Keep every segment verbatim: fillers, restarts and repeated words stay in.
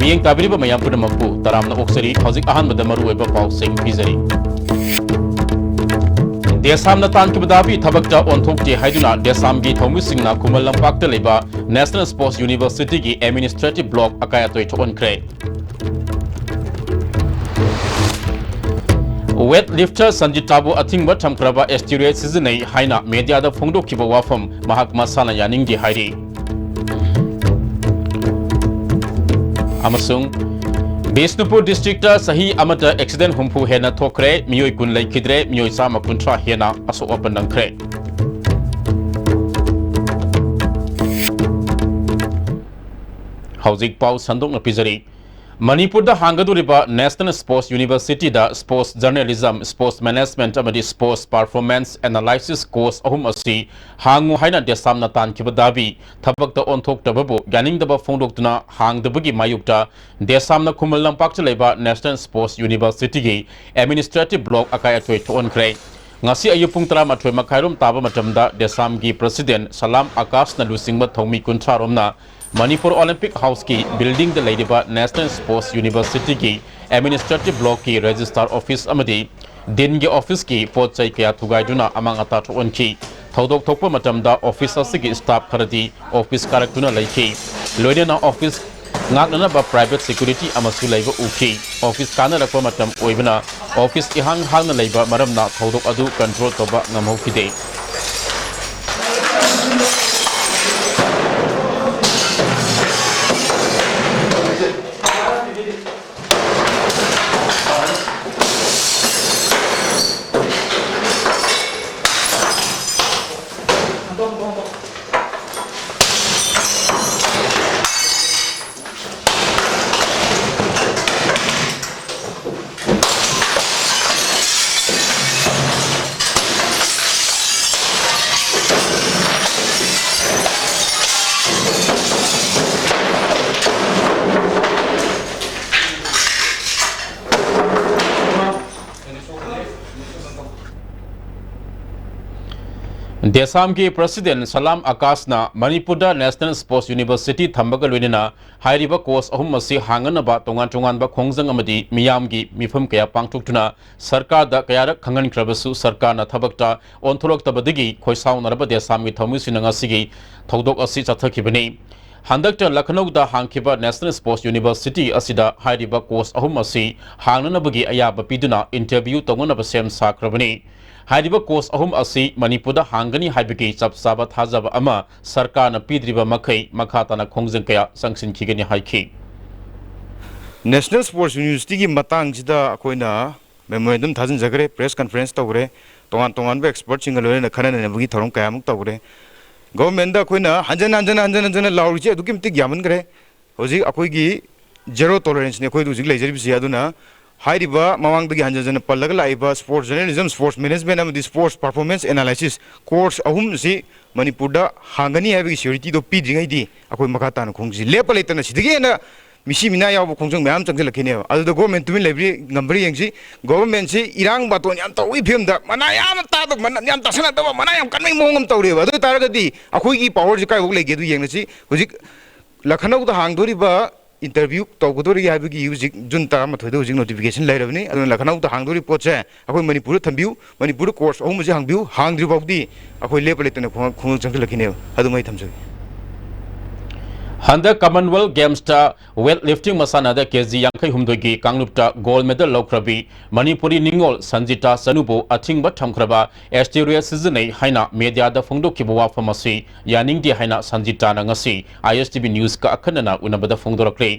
ꯃꯤꯠꯌꯦꯡ ꯇꯥꯕꯤꯔꯤꯕ ꯃꯌꯥꯝ ꯄꯨꯝꯅꯃꯛꯄꯨ ꯇꯔꯥꯝꯅ ꯑꯣꯛꯆꯔꯤ꯫ ꯍꯧꯖꯤꯛ ꯑꯍꯥꯟꯕꯗ ꯃꯔꯨꯑꯣꯏꯕ ꯄꯥꯎꯁꯤꯡ ꯄꯤꯖꯔꯤ꯫ ꯗꯦꯁꯥꯝꯅ ꯇꯥꯟꯈꯤꯕ ꯗꯥꯕꯤ ꯊꯕꯛꯇ ꯑꯣꯟꯊꯣꯛꯇꯦ ꯍꯥꯏꯗꯨꯅ ꯗꯦꯁꯥꯝꯒꯤ ꯊꯧꯃꯤꯁꯤꯡꯅ ꯈꯨꯃꯟ ꯂꯝꯄꯥꯛꯇ ꯂꯩꯕ National Sports University ꯒꯤ administrative block ꯑꯀꯥꯏ ꯑꯇꯣꯏ ꯊꯣꯛꯍꯟꯈ꯭ꯔꯦ꯫ Weight lifter ꯁꯟꯖꯤꯇꯥꯕꯨ ꯑꯊꯤꯡꯕ ꯊꯝꯈ꯭ꯔꯕ steroid ꯁꯤꯖꯤꯟꯅꯩ ꯍꯥꯏꯅ media ꯗ ꯐꯣꯡꯗꯣꯛꯈꯤꯕ ꯋꯥꯐꯝ ꯃꯍꯥꯛ ꯃꯁꯥꯅ ꯌꯥꯅꯤꯡꯗꯦ ꯍꯥꯏꯔꯤ꯫ ꯑꯃꯁꯨꯡ ꯕꯤꯁꯅꯨꯄꯨꯔ district ꯇ ꯆꯍꯤ ꯑꯃꯗ accident ꯍꯨꯝꯐꯨ ꯍꯦꯟꯅ ꯊꯣꯛꯈ꯭ꯔꯦ, ꯃꯤꯑꯣꯏ ꯀꯨꯟ ꯂꯩꯈꯤꯗ꯭ꯔꯦ, ꯃꯤꯑꯣꯏ ꯆꯥꯝꯃ ꯀꯨꯟꯊ꯭ꯔꯥ ꯍꯦꯟꯅ ꯑꯁꯣꯛ ꯑꯄꯟ ꯅꯪꯈ꯭ꯔꯦ꯫ ꯍꯧꯖꯤꯛ ꯄꯥꯎ ꯁꯟꯗꯣꯛꯅ ꯄꯤꯖꯔꯤ꯫ ꯃꯅꯤꯄꯨꯔꯗ ꯍꯥꯡꯒꯗꯧꯔꯤꯕ National Sports University ꯗ sports journalism, sports management ꯑꯃꯗꯤ sports performance analysis course ꯑꯍꯨꯝ ꯑꯁꯤ ꯍꯥꯡꯉꯨ ꯍꯥꯏꯅ ꯗꯦꯁꯥꯝꯅ ꯇꯥꯟꯈꯤꯕ ꯗꯥꯕꯤ ꯊꯕꯛꯇ ꯑꯣꯟꯊꯣꯛꯇꯕꯕꯨ ꯌꯥꯅꯤꯡꯗꯕ ꯐꯣꯡꯗꯣꯛꯇꯨꯅ ꯍꯥꯡꯗꯕꯒꯤ ꯃꯥꯌꯣꯛꯇ ꯗꯦꯁꯥꯝꯅ ꯈꯨꯃꯟ ꯂꯝꯄꯥꯛꯇ ꯂꯩꯕ National Sports University ꯒꯤ administrative block ꯑꯀꯥꯏ ꯑꯇꯣꯏ ꯊꯣꯛꯍꯟꯈ꯭ꯔꯦ꯫ ꯉꯁꯤ ꯑꯌꯨꯛ ꯄꯨꯡ ꯇꯔꯥꯃꯥꯊꯣꯏ ꯃꯈꯥꯏꯔꯣꯝ ꯇꯥꯕ ꯃꯇꯝꯗ ꯗꯦꯁꯥꯝꯒꯤ president ꯁꯂꯥꯝ ꯑꯀꯥꯁꯅ ꯂꯨꯆꯤꯡꯕ ꯊꯧꯃꯤ ꯀꯨꯟꯊ꯭ꯔꯥ ꯔꯣꯝꯅ ꯃꯅꯤꯄꯨꯔ Olympic House ꯀꯤ building ꯗ ꯂꯩꯔꯤꯕ National Sports University ꯒꯤ administrative block ꯀꯤ registrar office ꯑꯃꯗꯤ dean ꯒꯤ office ꯀꯤ ꯄꯣꯠ ꯆꯩ ꯀꯌꯥ ꯊꯨꯒꯥꯏꯗꯨꯅ ꯑꯃꯥꯡ ꯑꯇꯥ ꯊꯣꯛꯍꯟꯈꯤ꯫ ꯊꯧꯗꯣꯛ ꯊꯣꯛꯄ ꯃꯇꯝꯗ office ꯑꯁꯤꯒꯤ staff ꯈꯔꯗꯤ office ꯀꯥꯔꯛꯇꯨꯅ ꯂꯩꯈꯤ꯫ ꯂꯣꯏꯅꯅ office ꯉꯥꯛꯅꯅꯕ private security ꯑꯃꯁꯨ ꯂꯩꯕ ꯎꯈꯤ꯫ Office ꯀꯥꯅꯔꯛꯄ ꯃꯇꯝ ꯑꯣꯏꯕꯅ office ꯏꯍꯥꯡ ꯍꯥꯡꯅ ꯂꯩꯕ ꯃꯔꯝꯅ ꯊꯧꯗꯣꯛ ꯑꯗꯨ control ꯇꯧꯕ ꯉꯝꯍꯧꯈꯤꯗꯦ꯫ ꯗꯦꯁꯥꯝꯒꯤ ꯄ꯭ꯔꯁꯤꯗꯦꯟ ꯁꯂꯥꯝ ꯑꯀꯥꯁꯅ ꯃꯅꯤꯄꯨꯔꯗ ꯅꯦꯁꯅꯦꯜ ꯁ꯭ꯄꯣꯔꯠꯁ ꯌꯨꯅꯤꯚꯔꯁꯤꯇꯤ ꯊꯝꯕꯒ ꯂꯣꯏꯅꯅ ꯍꯥꯏꯔꯤꯕ ꯀꯣꯔꯁ ꯑꯍꯨꯝ ꯑꯁꯤ ꯍꯥꯡꯅꯅꯕ ꯇꯣꯉꯥꯟ ꯇꯣꯉꯥꯟꯕ ꯈꯣꯡꯖꯪ ꯑꯃꯗꯤ ꯃꯤꯌꯥꯝꯒꯤ ꯃꯤꯐꯝ ꯀꯌꯥ ꯄꯥꯡꯊꯣꯛꯇꯨꯅ ꯁꯔꯀꯥꯔꯗ ꯀꯌꯥꯔꯛ ꯈꯪꯍꯟꯈ꯭ꯔꯕꯁꯨ ꯁꯔꯀꯥꯔꯅ ꯊꯕꯛꯇ ꯑꯣꯟꯊꯣꯔꯛꯇꯕꯗꯒꯤ ꯈꯣꯏꯁꯥꯎꯅꯔꯕ ꯗꯦꯁꯥꯝꯒꯤ ꯊꯧꯃꯤꯁꯤꯡꯅ ꯉꯁꯤꯒꯤ ꯊꯧꯗꯣꯛ ꯑꯁꯤ ꯆꯠꯊꯈꯤꯕꯅꯤ꯫ ꯍꯟꯗꯛꯇ ꯂꯈꯅꯧꯗ ꯍꯥꯡꯈꯤꯕ ꯅꯦꯁꯅꯦꯜ ꯁ꯭ꯄꯣꯔꯠꯁ ꯌꯨꯅꯤꯚꯔꯁꯤꯇꯤ ꯑꯁꯤꯗ ꯍꯥꯏꯔꯤꯕ ꯀꯣꯔꯁ ꯑꯍꯨꯝ ꯑꯁꯤ ꯍꯥꯡꯅꯅꯕꯒꯤ ꯑꯌꯥꯕ ꯄꯤꯗꯨꯅ ꯏꯟꯇꯔꯚ꯭ꯌꯨ ꯇꯧꯅꯅꯕ ꯁꯦꯝ ꯁꯥꯈ꯭ꯔꯕꯅꯤ꯫ ꯍꯥꯏꯔꯤꯕ ꯀꯣꯔꯁ ꯑꯍꯨꯝ ꯑꯁꯤ ꯃꯅꯤꯄꯨꯔꯗ ꯍꯥꯡꯒꯅꯤ ꯍꯥꯏꯕꯒꯤ ꯆꯞ ꯆꯥꯕ ꯊꯥꯖꯕ ꯑꯃ ꯁꯔꯀꯥꯔꯅ ꯄꯤꯗ꯭ꯔꯤꯕ ꯃꯈꯩ ꯃꯈꯥ ꯇꯥꯅ ꯈꯣꯡꯖꯪ ꯀꯌꯥ ꯆꯪꯁꯤꯟꯈꯤꯒꯅꯤ ꯍꯥꯏꯈꯤ꯫ ꯅꯦꯁꯅꯦꯜ ꯁ꯭ꯄꯣꯔꯠꯁ ꯌꯨꯅꯤꯚꯔꯁꯤꯇꯤꯒꯤ ꯃꯇꯥꯡꯁꯤꯗ ꯑꯩꯈꯣꯏꯅ ꯃꯦꯃꯣꯔꯦꯟꯗꯝ ꯊꯥꯖꯤꯟꯖꯈ꯭ꯔꯦ, ꯄ꯭ꯔꯦꯁ ꯀꯟꯐꯔꯦꯟꯁ ꯇꯧꯈ꯭ꯔꯦ, ꯇꯣꯉꯥꯟ ꯇꯣꯉꯥꯟꯕ ꯑꯦꯛꯁꯄꯔꯠꯁꯤꯡꯒ ꯂꯣꯏꯅꯅ ꯈꯟꯅ ꯅꯩꯅꯕꯒꯤ ꯊꯧꯔꯝ ꯀꯌꯥꯃꯨꯛ ꯇꯧꯈ꯭ꯔꯦ꯫ ꯒꯣꯚꯔꯟꯃꯦꯟꯗ ꯑꯩꯈꯣꯏꯅ ꯍꯟꯖꯟ ꯍꯟꯖꯟ ꯍꯟꯖꯟ ꯍꯟꯖꯟꯅ ꯂꯥꯎꯔꯤꯁꯦ ꯑꯗꯨꯛꯀꯤ ꯃꯇꯤꯛ ꯌꯥꯝꯃꯟꯈ꯭ꯔꯦ꯫ ꯍꯧꯖꯤꯛ ꯑꯩꯈꯣꯏꯒꯤ ꯖꯦꯔꯣ ꯇꯣꯂꯔꯦꯟꯁꯅꯤ ꯑꯩꯈꯣꯏꯗ ꯍꯧꯖꯤꯛ ꯂꯩꯖꯔꯤꯕꯁꯤ꯫ ꯑꯗꯨꯅ ꯍꯥꯏꯔꯤꯕ ꯃꯃꯥꯡꯗꯒꯤ ꯍꯟꯖꯟ ꯍꯟꯖꯟꯅ ꯄꯜꯂꯒ ꯂꯥꯛꯏꯕ ꯁ꯭ꯄꯣꯔꯠꯁ ꯖꯔꯅꯦꯂꯤꯖꯝ, ꯁ꯭ꯄꯣꯔꯠꯁ ꯃꯦꯅꯦꯖꯃꯦꯟ ꯑꯃꯗꯤ ꯁ꯭ꯄꯣꯔꯠꯁ ꯄꯔꯐꯣꯔꯃꯦꯟꯁ ꯑꯦꯅꯥꯂꯥꯏꯁꯤꯁ ꯀꯣꯔꯁ ꯑꯍꯨꯝ ꯑꯁꯤ ꯃꯅꯤꯄꯨꯔꯗ ꯍꯥꯡꯒꯅꯤ ꯍꯥꯏꯕꯒꯤ ꯁ꯭ꯌꯨꯔꯤꯇꯤꯗꯣ ꯄꯤꯗ꯭ꯔꯤꯉꯩꯗꯤ ꯑꯩꯈꯣꯏ ꯃꯈꯥ ꯇꯥꯅ ꯈꯣꯡꯖꯤ ꯂꯦꯞꯄ ꯂꯩꯇꯅ ꯁꯤꯗꯒꯤ ꯍꯦꯟꯅ ꯃꯤꯁꯤ ꯃꯤꯅꯥ ꯌꯥꯎꯕ ꯈꯣꯡꯖꯪ ꯃꯌꯥꯝ ꯆꯪꯁꯤꯜꯂꯛꯈꯤꯅꯦꯕ꯫ ꯑꯗꯨꯗ ꯒꯣꯔꯃꯦꯟ ꯇꯨꯃꯤꯟ ꯂꯩꯕ꯭ꯔꯤ ꯉꯝꯕ꯭ꯔꯥ ꯌꯦꯡꯁꯤ꯫ ꯒꯣꯔꯃꯦꯟꯁꯤ ꯏꯔꯥꯡ ꯕꯥꯇꯣꯟ ꯌꯥꯝ ꯇꯧꯕꯒꯤ ꯐꯤꯕꯝꯗ ꯃꯅꯥ ꯌꯥꯝꯅ ꯇꯥꯗꯕ, ꯃꯅꯥ ꯌꯥꯝ ꯇꯥꯁꯟꯅꯗꯕ, ꯃꯅꯥ ꯌꯥꯝ ꯀꯟꯕꯒꯤ ꯃꯑꯣꯡ ꯑꯃ ꯇꯧꯔꯦꯕ꯫ ꯑꯗꯨ ꯑꯣꯏ ꯇꯥꯔꯒꯗꯤ ꯑꯩꯈꯣꯏꯒꯤ ꯄꯥꯋꯔꯁꯤ ꯀꯥꯏꯐꯥꯎ ꯂꯩꯒꯦ ꯑꯗꯨ ꯌꯦꯡꯅꯁꯤ꯫ ꯍꯧꯖꯤꯛ ꯂꯈꯅꯧꯗ ꯍꯥꯡꯗꯣꯔꯤꯕ ꯏꯟꯇꯔꯚ꯭ꯌꯨ ꯇꯧꯒꯗꯣꯔꯤ ꯍꯥꯏꯕꯒꯤ ꯍꯧꯖꯤꯛ ꯖꯨꯟ ꯇꯔꯥꯃꯥꯊꯣꯏꯗ ꯍꯧꯖꯤꯛ ꯅꯣꯇꯤꯐꯤꯀꯦꯁꯟ ꯂꯩꯔꯕꯅꯤ꯫ ꯑꯗꯨꯅ ꯂꯈꯅꯧꯗ ꯍꯥꯡꯗꯣꯔꯤꯕ ꯄꯣꯠꯁꯦ ꯑꯩꯈꯣꯏ ꯃꯅꯤꯄꯨꯔꯗ ꯊꯝꯕꯤꯌꯨ, ꯃꯅꯤꯄꯨꯔꯗ ꯀꯣꯔꯁ ꯑꯍꯨꯝ ꯑꯁꯤ ꯍꯥꯡꯕꯤꯌꯨ, ꯍꯥꯡꯗ꯭ꯔꯤ ꯐꯥꯎꯗꯤ ꯑꯩꯈꯣꯏ ꯂꯦꯞꯄ ꯂꯩꯇꯅ ꯈꯣꯡ-, ꯈꯣꯡꯖꯪ ꯆꯪꯁꯤꯜꯂꯛꯈꯤꯅꯦꯕ꯫ ꯑꯗꯨꯃ ꯑꯩ ꯊꯝꯖꯒꯦ꯫ ꯍꯟꯗꯛ ꯀꯃꯟꯋꯦꯜꯊ ꯒꯦꯝꯁꯇ ꯋꯦꯠ ꯂꯤꯐꯇꯤꯡ ꯃꯁꯥꯟꯅꯗ ꯀꯦ ꯖꯤ ꯌꯥꯡꯈꯩ ꯍꯨꯝꯗꯣꯏꯒꯤ ꯀꯥꯡꯂꯨꯞꯇ ꯒꯣꯜꯗ ꯃꯦꯗꯜ ꯂꯧꯈ꯭ꯔꯕꯤ ꯃꯅꯤꯄꯨꯔꯤ ꯅꯤꯉꯣꯜ ꯁꯟꯖꯤꯇꯥ ꯆꯅꯨꯕꯨ ꯑꯊꯤꯡꯕ ꯊꯝꯈ꯭ꯔꯕ ꯑꯦꯁꯇꯦꯔꯣꯏꯗ ꯁꯤꯖꯤꯟꯅꯩ ꯍꯥꯏꯅ ꯃꯦꯗꯤꯌꯥꯗ ꯐꯣꯡꯗꯣꯛꯈꯤꯕ ꯋꯥꯐꯝ ꯑꯁꯤ ꯌꯥꯅꯤꯡꯗꯦ ꯍꯥꯏꯅ ꯁꯟꯖꯤꯇꯥꯅ ꯉꯁꯤ ꯑꯥꯏ ꯑꯦꯁ ꯇꯤ ꯚꯤ ꯅ꯭ꯌꯨꯁꯀ ꯑꯈꯟꯅꯅ ꯎꯅꯕꯗ ꯐꯣꯡꯗꯣꯔꯛꯂꯤ꯫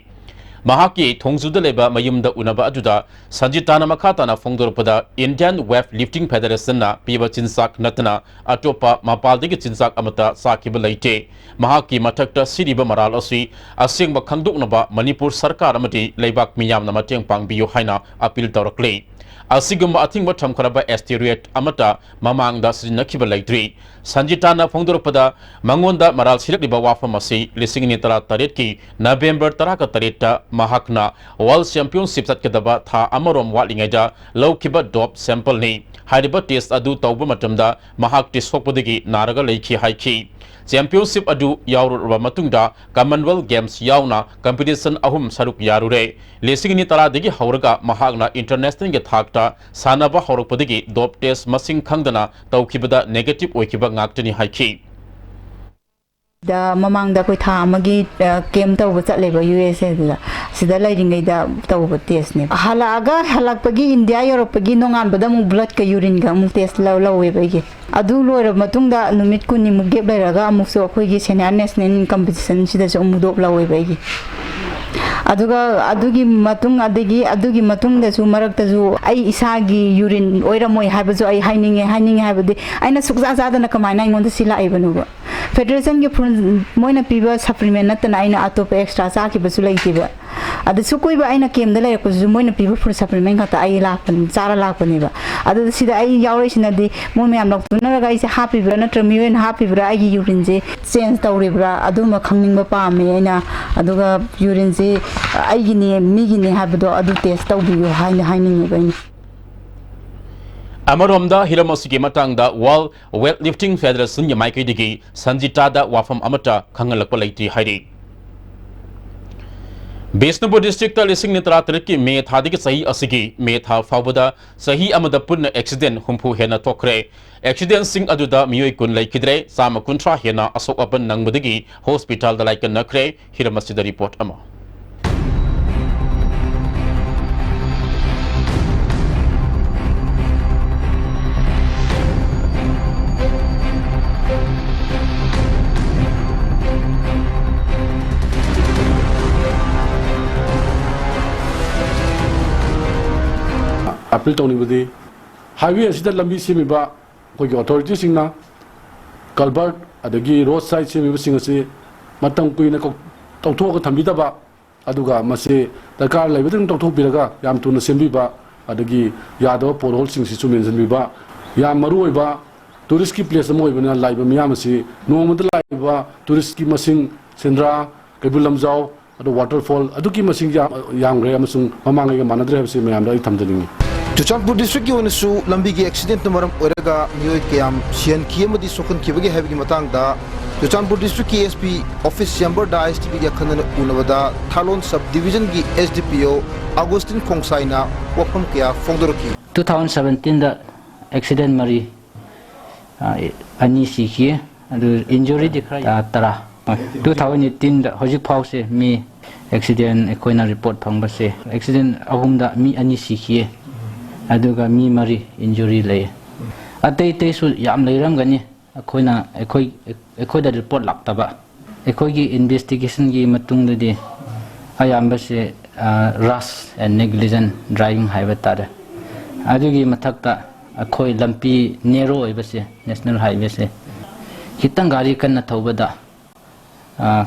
ꯃꯍꯥꯛꯀꯤ ꯊꯣꯡꯖꯨꯗ ꯂꯩꯕ ꯃꯌꯨꯝꯗ ꯎꯅꯕ ꯑꯗꯨꯗ ꯁꯟꯖꯤꯇꯥꯅ ꯃꯈꯥ ꯇꯥꯅ ꯐꯣꯡꯗꯣꯔꯛꯄꯗ, ꯏꯟꯗꯤꯌꯟ ꯋꯦꯠ ꯂꯤꯐꯇꯤꯡ ꯐꯦꯗꯔꯦꯁꯟꯅ ꯄꯤꯕ ꯆꯤꯟꯖꯥꯛ ꯅꯠꯇꯅ ꯑꯇꯣꯞꯄ ꯃꯄꯥꯜꯗꯒꯤ ꯆꯤꯟꯖꯥꯛ ꯑꯃꯠꯇ ꯆꯥꯈꯤꯕ ꯂꯩꯇꯦ꯫ ꯃꯍꯥꯛꯀꯤ ꯃꯊꯛꯇ ꯁꯤꯔꯤꯕ ꯃꯔꯥꯜ ꯑꯁꯤ ꯑꯁꯦꯡꯕ ꯈꯪꯗꯣꯛꯅꯕ ꯃꯅꯤꯄꯨꯔ ꯁꯔꯀꯥꯔ ꯑꯃꯗꯤ ꯂꯩꯕꯥꯛ ꯃꯤꯌꯥꯝꯅ ꯃꯇꯦꯡ ꯄꯥꯡꯕꯤꯌꯨ ꯍꯥꯏꯅ ꯑꯄꯤꯜ ꯇꯧꯔꯛꯂꯤ꯫ ꯑꯁꯤꯒꯨꯝꯕ ꯑꯊꯤꯡꯕ ꯊꯝꯈ꯭ꯔꯕ asteroid ꯑꯃꯠꯇ ꯃꯃꯥꯡꯗ ꯁꯤꯖꯤꯟꯅꯈꯤꯕ ꯂꯩꯇ꯭ꯔꯤ꯫ ꯁꯟꯖꯤꯇꯥꯅ ꯐꯣꯡꯗꯣꯔꯛꯄꯗ, ꯃꯉꯣꯟꯗ ꯃꯔꯥꯜ ꯁꯤꯔꯛꯂꯤꯕ ꯋꯥꯐꯝ ꯑꯁꯤ ꯂꯤꯁꯤꯡ ꯑꯅꯤ ꯇꯔꯥꯇꯔꯦꯠꯀꯤ ꯅꯕꯦꯝꯕꯔ ꯇꯔꯥꯒ ꯇꯔꯦꯠꯇ ꯃꯍꯥꯛꯅ World Championship ꯆꯠꯀꯗꯕ ꯊꯥ ꯑꯃꯔꯣꯝ ꯋꯥꯠꯂꯤꯉꯩꯗ ꯂꯧꯈꯤꯕ dope sample ꯅꯤ꯫ ꯍꯥꯏꯔꯤꯕ test ꯑꯗꯨ ꯇꯧꯕ ꯃꯇꯝꯗ ꯃꯍꯥꯛꯇꯤ ꯁꯣꯛꯄꯗꯒꯤ ꯅꯥꯔꯒ ꯂꯩꯈꯤ ꯍꯥꯏꯈꯤ꯫ Championship ꯑꯗꯨ ꯌꯥꯎꯔꯨꯔꯕ ꯃꯇꯨꯡꯗ Commonwealth Games ꯌꯥꯎꯅ competition ꯑꯍꯨꯝ ꯁꯔꯨꯛ ꯌꯥꯔꯨꯔꯦ꯫ ꯂꯤꯁꯤꯡ ꯑꯅꯤ ꯇꯔꯥꯗꯒꯤ ꯍꯧꯔꯒ ꯃꯍꯥꯛꯅ internationalꯒꯤ ꯊꯥꯛꯇ ꯁꯥꯟꯅꯕ ꯍꯧꯔꯛꯄꯗꯒꯤ dope test ꯃꯁꯤꯡ ꯈꯪꯗꯅ ꯇꯧꯈꯤꯕꯗ negative ꯑꯣꯏꯈꯤꯕ ꯉꯥꯛꯇꯅꯤ ꯍꯥꯏꯈꯤ꯫ ꯗ ꯃꯃꯥꯡꯗ ꯑꯩꯈꯣꯏ ꯊꯥ ꯑꯃꯒꯤ, ꯑ, camp ꯇꯧꯕ ꯆꯠꯂꯦꯕ U S Aꯗꯨꯗ꯫ ꯁꯤꯗ ꯂꯩꯔꯤꯉꯩꯗ ꯇꯧꯕ testꯅꯦꯕ꯫ ꯍꯜꯂꯛꯑꯒ, ꯍꯜꯂꯛꯄꯒꯤ, India ꯌꯧꯔꯛꯄꯒꯤ ꯅꯣꯡꯉꯥꯟꯕꯗ ꯑꯃꯨꯛ bloodꯀ urineꯒ ꯑꯃꯨꯛ test ꯂꯧ-, ꯂꯧꯋꯦꯕ ꯑꯩꯒꯤ꯫ ꯑꯗꯨ ꯂꯣꯏꯔꯕ ꯃꯇꯨꯡꯗ ꯅꯨꯃꯤꯠ ꯀꯨꯟꯅꯤꯃꯨꯛ gap ꯂꯩꯔꯒ ꯑꯃꯨꯛꯁꯨ ꯑꯩꯈꯣꯏꯒꯤ senior national competitionꯁꯤꯗꯁꯨ ꯑꯃꯨꯛ dope ꯂꯧꯋꯦꯕ ꯑꯩꯒꯤ꯫ ꯑꯗꯨꯒ ꯑꯗꯨꯒꯤ ꯃꯇꯨꯡ, ꯑꯗꯒꯤ ꯑꯗꯨꯒꯤ ꯃꯇꯨꯡꯗꯁꯨ ꯃꯔꯛꯇꯁꯨ ꯑꯩ ꯏꯁꯥꯒꯤ urine ꯑꯣꯏꯔꯝꯃꯣꯏ ꯍꯥꯏꯕꯁꯨ ꯑꯩ ꯍꯥꯏꯅꯤꯡꯉꯦ, ꯍꯥꯏꯅꯤꯡꯉꯦ ꯍꯥꯏꯕꯗꯤ ꯑꯩꯅ ꯁꯨꯛꯆꯥ ꯆꯥꯗꯅ ꯀꯃꯥꯏꯅ ꯑꯩꯉꯣꯟꯗ ꯁꯤ ꯂꯥꯛꯏꯕꯅꯣꯕ? Federationꯒꯤ ꯐꯨꯔꯨꯟ-, ꯃꯣꯏꯅ ꯄꯤꯕ supplement ꯅꯠꯇꯅ ꯑꯩꯅ ꯑꯇꯣꯞꯄ extra ꯆꯥꯈꯤꯕꯁꯨ ꯂꯩꯇꯦꯕ꯫ ꯑꯗ ꯁꯨꯛ ꯀꯨꯏꯕ ꯑꯩꯅ campꯇ ꯂꯩꯔꯛꯄꯁꯤꯁꯨ ꯃꯣꯏꯅ ꯄꯤꯕ food supplement ꯈꯛꯇ ꯑꯩ ꯂꯥꯛꯄꯅꯤ, ꯆꯥꯔ ꯂꯥꯛꯄꯅꯦꯕ꯫ ꯑꯗꯨꯗ ꯁꯤꯗ ꯑꯩ ꯌꯥꯎꯔꯛꯏꯁꯤꯅꯗꯤ ꯃꯣꯏ ꯃꯌꯥꯝ ꯂꯧꯊꯣꯛꯅꯔꯒ ꯑꯩꯁꯦ ꯍꯥꯞꯄꯤꯕ꯭ꯔꯥ ꯅꯠꯇ꯭ꯔ ꯃꯤꯑꯣꯏꯅ ꯍꯥꯞꯄꯤꯕ꯭ꯔꯥ, ꯑꯩꯒꯤ urineꯁꯦ change ꯇꯧꯔꯤꯕ꯭ꯔꯥ, ꯑꯗꯨꯝꯕ ꯈꯪꯅꯤꯡꯕ ꯄꯥꯝꯃꯦ ꯑꯩꯅ꯫ ꯑꯗꯨꯒ urineꯁꯦ ꯑꯩꯒꯤꯅꯦ ꯃꯤꯒꯤꯅꯦ ꯍꯥꯏꯕꯗꯣ ꯑꯗꯨ test ꯇꯧꯕꯤꯌꯨ ꯍꯥꯏꯅ ꯍꯥꯏꯅꯤꯡꯉꯦꯕ ꯑꯩꯅ꯫ ꯑꯃꯔꯣꯝꯗ ꯍꯤꯔꯝ ꯑꯁꯤꯒꯤ ꯃꯇꯥꯡꯗ World Weightlifting Federationꯒꯤ ꯃꯥꯏꯀꯩꯗꯒꯤ ꯁꯟꯖꯤꯇꯥꯗ ꯋꯥꯐꯝ ꯑꯃꯠꯇ ꯈꯪꯍꯜꯂꯛꯄ ꯂꯩꯇ꯭ꯔꯤ ꯍꯥꯏꯔꯤ꯫ ꯕꯤꯁꯅꯨꯄꯨꯔ districtꯇ ꯂꯤꯁꯤꯡ ꯑꯅꯤ ꯇꯔꯥꯇꯔꯦꯠꯀꯤ ꯃꯦ ꯊꯥꯗꯒꯤ ꯆꯍꯤ ꯑꯁꯤꯒꯤ ꯃꯦ ꯊꯥ ꯐꯥꯎꯕꯗ ꯆꯍꯤ ꯑꯃꯗ ꯄꯨꯟꯅ accident ꯍꯨꯝꯐꯨ ꯍꯦꯟꯅ ꯊꯣꯛꯈ꯭ꯔꯦ꯫ Accidentꯁꯤꯡ ꯑꯗꯨꯗ ꯃꯤꯑꯣꯏ ꯀꯨꯟ ꯂꯩꯈꯤꯗ꯭ꯔꯦ, ꯆꯥꯝꯃ ꯀꯨꯟꯊ꯭ꯔꯥ ꯍꯦꯟꯅ ꯑꯁꯣꯛ ꯑꯄꯟ ꯅꯪꯕꯗꯒꯤ hospitalꯗ ꯂꯥꯏꯀꯠꯅꯈ꯭ꯔꯦ꯫ ꯍꯤꯔꯝ ꯑꯁꯤꯗ report ꯑꯃ꯫ ꯑꯥꯄꯤꯜ ꯇꯧꯅꯤꯡꯕꯗꯤ highway ꯑꯁꯤꯗ ꯂꯝꯕꯤ ꯁꯦꯝꯃꯤꯕ ꯑꯩꯈꯣꯏꯒꯤ authorityꯁꯤꯡꯅ culvert ꯑꯗꯒꯤ road side ꯁꯦꯝꯃꯤꯕꯁꯤꯡ ꯑꯁꯤ ꯃꯇꯝ ꯀꯨꯏꯅ ꯀꯧ-, ꯇꯧꯊꯣꯛꯑꯒ ꯊꯝꯕꯤꯗꯕ, ꯑꯗꯨꯒ ꯃꯁꯤ ꯗꯔꯀꯥꯔ ꯂꯩꯕꯗ ꯑꯗꯨꯝ ꯇꯧꯊꯣꯛꯄꯤꯔꯒ ꯌꯥꯝ ꯊꯨꯅ ꯁꯦꯝꯕꯤꯕ, ꯑꯗꯒꯤ ꯌꯥꯗꯕ ꯄꯣꯠꯍꯣꯜꯁꯤꯡꯁꯤꯁꯨ ꯃꯦꯟꯁꯤꯟꯕꯤꯕ꯫ ꯌꯥꯝ ꯃꯔꯨ ꯑꯣꯏꯕ ꯇꯨꯔꯤꯁꯀꯤ ꯄ꯭ꯂꯦꯁ ꯑꯃ ꯑꯣꯏꯕꯅ ꯂꯥꯛꯏꯕ ꯃꯤꯌꯥꯝ ꯑꯁꯤ ꯅꯣꯡꯃꯗ ꯂꯥꯛꯏꯕ ꯇꯨꯔꯤꯁꯀꯤ ꯃꯁꯤꯡ, ꯁꯦꯟꯗ꯭ꯔꯥ, ꯀꯩꯕꯨꯜ ꯂꯝꯖꯥꯎ, ꯑꯗꯨ ꯋꯥꯇꯔꯐꯣꯜ ꯑꯗꯨꯛꯀꯤ ꯃꯁꯤꯡ ꯌꯥꯝ, ꯌꯥꯝꯈ꯭ꯔꯦ ꯑꯃꯁꯨꯡ ꯃꯃꯥꯡꯉꯩꯒ ꯃꯥꯟꯅꯗ꯭ꯔꯦ ꯍꯥꯏꯕꯁꯤ ꯃꯌꯥꯝꯗ ꯑꯩ ꯊꯝꯖꯅꯤꯡꯉꯤ꯫ ꯆꯨꯔꯆꯥꯟꯄꯨꯔ ꯗꯤꯁꯇ꯭ꯔꯤꯛꯀꯤ ꯑꯣꯏꯅꯁꯨ ꯂꯝꯕꯤꯒꯤ ꯑꯦꯛꯁꯤꯗꯦꯟꯠꯅ ꯃꯔꯝ ꯑꯣꯏꯔꯒ ꯃꯤꯑꯣꯏ ꯀꯌꯥꯝ ꯁꯤꯍꯟꯈꯤ ꯑꯃꯗꯤ ꯁꯣꯛꯍꯟꯈꯤꯕꯒꯦ ꯍꯥꯏꯕꯒꯤ ꯃꯇꯥꯡꯗ ꯆꯨꯔꯆꯥꯟꯄꯨꯔ ꯗꯤꯁꯇ꯭ꯔꯤꯛꯀꯤ ꯑꯦꯁ ꯄꯤ ꯑꯣꯐꯤꯁ ꯆꯦꯝꯕꯔꯗ ꯑꯥꯏ ꯑꯦꯁ ꯇꯤ ꯚꯤꯒ ꯑꯈꯟꯅꯅ ꯎꯅꯕꯗ ꯊꯥꯂꯣꯟ ꯁꯕ ꯗꯤꯕꯤꯖꯟꯒꯤ ꯑꯦꯁ ꯗꯤ ꯄꯤ ꯑꯣ ꯑꯒꯣꯁꯇꯤꯟ ꯈꯣꯡꯁꯥꯏꯅ ꯋꯥꯐꯝ ꯀꯌꯥ ꯐꯣꯡꯗꯣꯔꯛꯈꯤ꯫ ꯇꯨ ꯊꯥꯎꯖꯟ ꯁꯕꯦꯟꯇꯤꯟꯗ ꯑꯦꯛꯁꯤꯗꯦꯟ ꯃꯔꯤ, ꯑ, ꯑꯅꯤ ꯁꯤꯈꯤ꯫ ꯑꯗꯨ ꯏꯟꯖꯨꯔꯤꯗꯤ ꯈꯔ, ꯑ, ꯇꯔꯥ꯫ ꯇꯨ ꯊꯥꯎꯖꯟ ꯑꯩꯠꯇꯤꯟꯗ ꯍꯧꯖꯤꯛ ꯐꯥꯎꯁꯦ ꯃꯤ ꯑꯦꯛꯁꯤꯗꯦꯟ ꯑꯩꯈꯣꯏꯅ ꯔꯤꯄꯣꯔꯠ ꯐꯪꯕꯁꯦ ꯑꯦꯛꯁꯤꯗꯦꯟ ꯑꯍꯨꯝꯗ ꯃꯤ ꯑꯅꯤ ꯁꯤꯈꯤꯌꯦ꯫ ꯑꯗꯨꯒ ꯃꯤ ꯃꯔꯤ ꯏꯟꯖꯨꯔꯤ ꯂꯩꯌꯦ꯫ ꯑꯇꯩ ꯑꯇꯩꯁꯨ ꯌꯥꯝ ꯂꯩꯔꯝꯒꯅꯤ꯫ ꯑꯩꯈꯣꯏꯅ, ꯑꯩꯈꯣꯏ, ꯑꯩꯈꯣꯏꯗ ꯔꯤꯄꯣꯔꯠ ꯂꯥꯛꯇꯕ꯫ ꯑꯩꯈꯣꯏꯒꯤ ꯏꯟꯚꯦꯁꯇꯤꯒꯦꯁꯟꯒꯤ ꯃꯇꯨꯡꯗꯗꯤ ꯑꯌꯥꯝꯕꯁꯦ, ꯑ, ꯔꯁ ꯑꯦꯟ ꯅꯦꯒꯂꯤꯖꯦꯟ ꯗ꯭ꯔꯥꯏꯚꯤꯡ ꯍꯥꯏꯕ ꯇꯥꯔꯦ꯫ ꯑꯗꯨꯒꯤ ꯃꯊꯛꯇ ꯑꯩꯈꯣꯏ ꯂꯝꯕꯤ ꯅꯦꯔꯣ ꯑꯣꯏꯕꯁꯦ, ꯅꯦꯁꯅꯦꯜ ꯍꯥꯏꯋꯦꯁꯦ, ꯈꯤꯇꯪ ꯒꯥꯔꯤ ꯀꯟꯅ ꯊꯧꯕꯗ, ꯑ,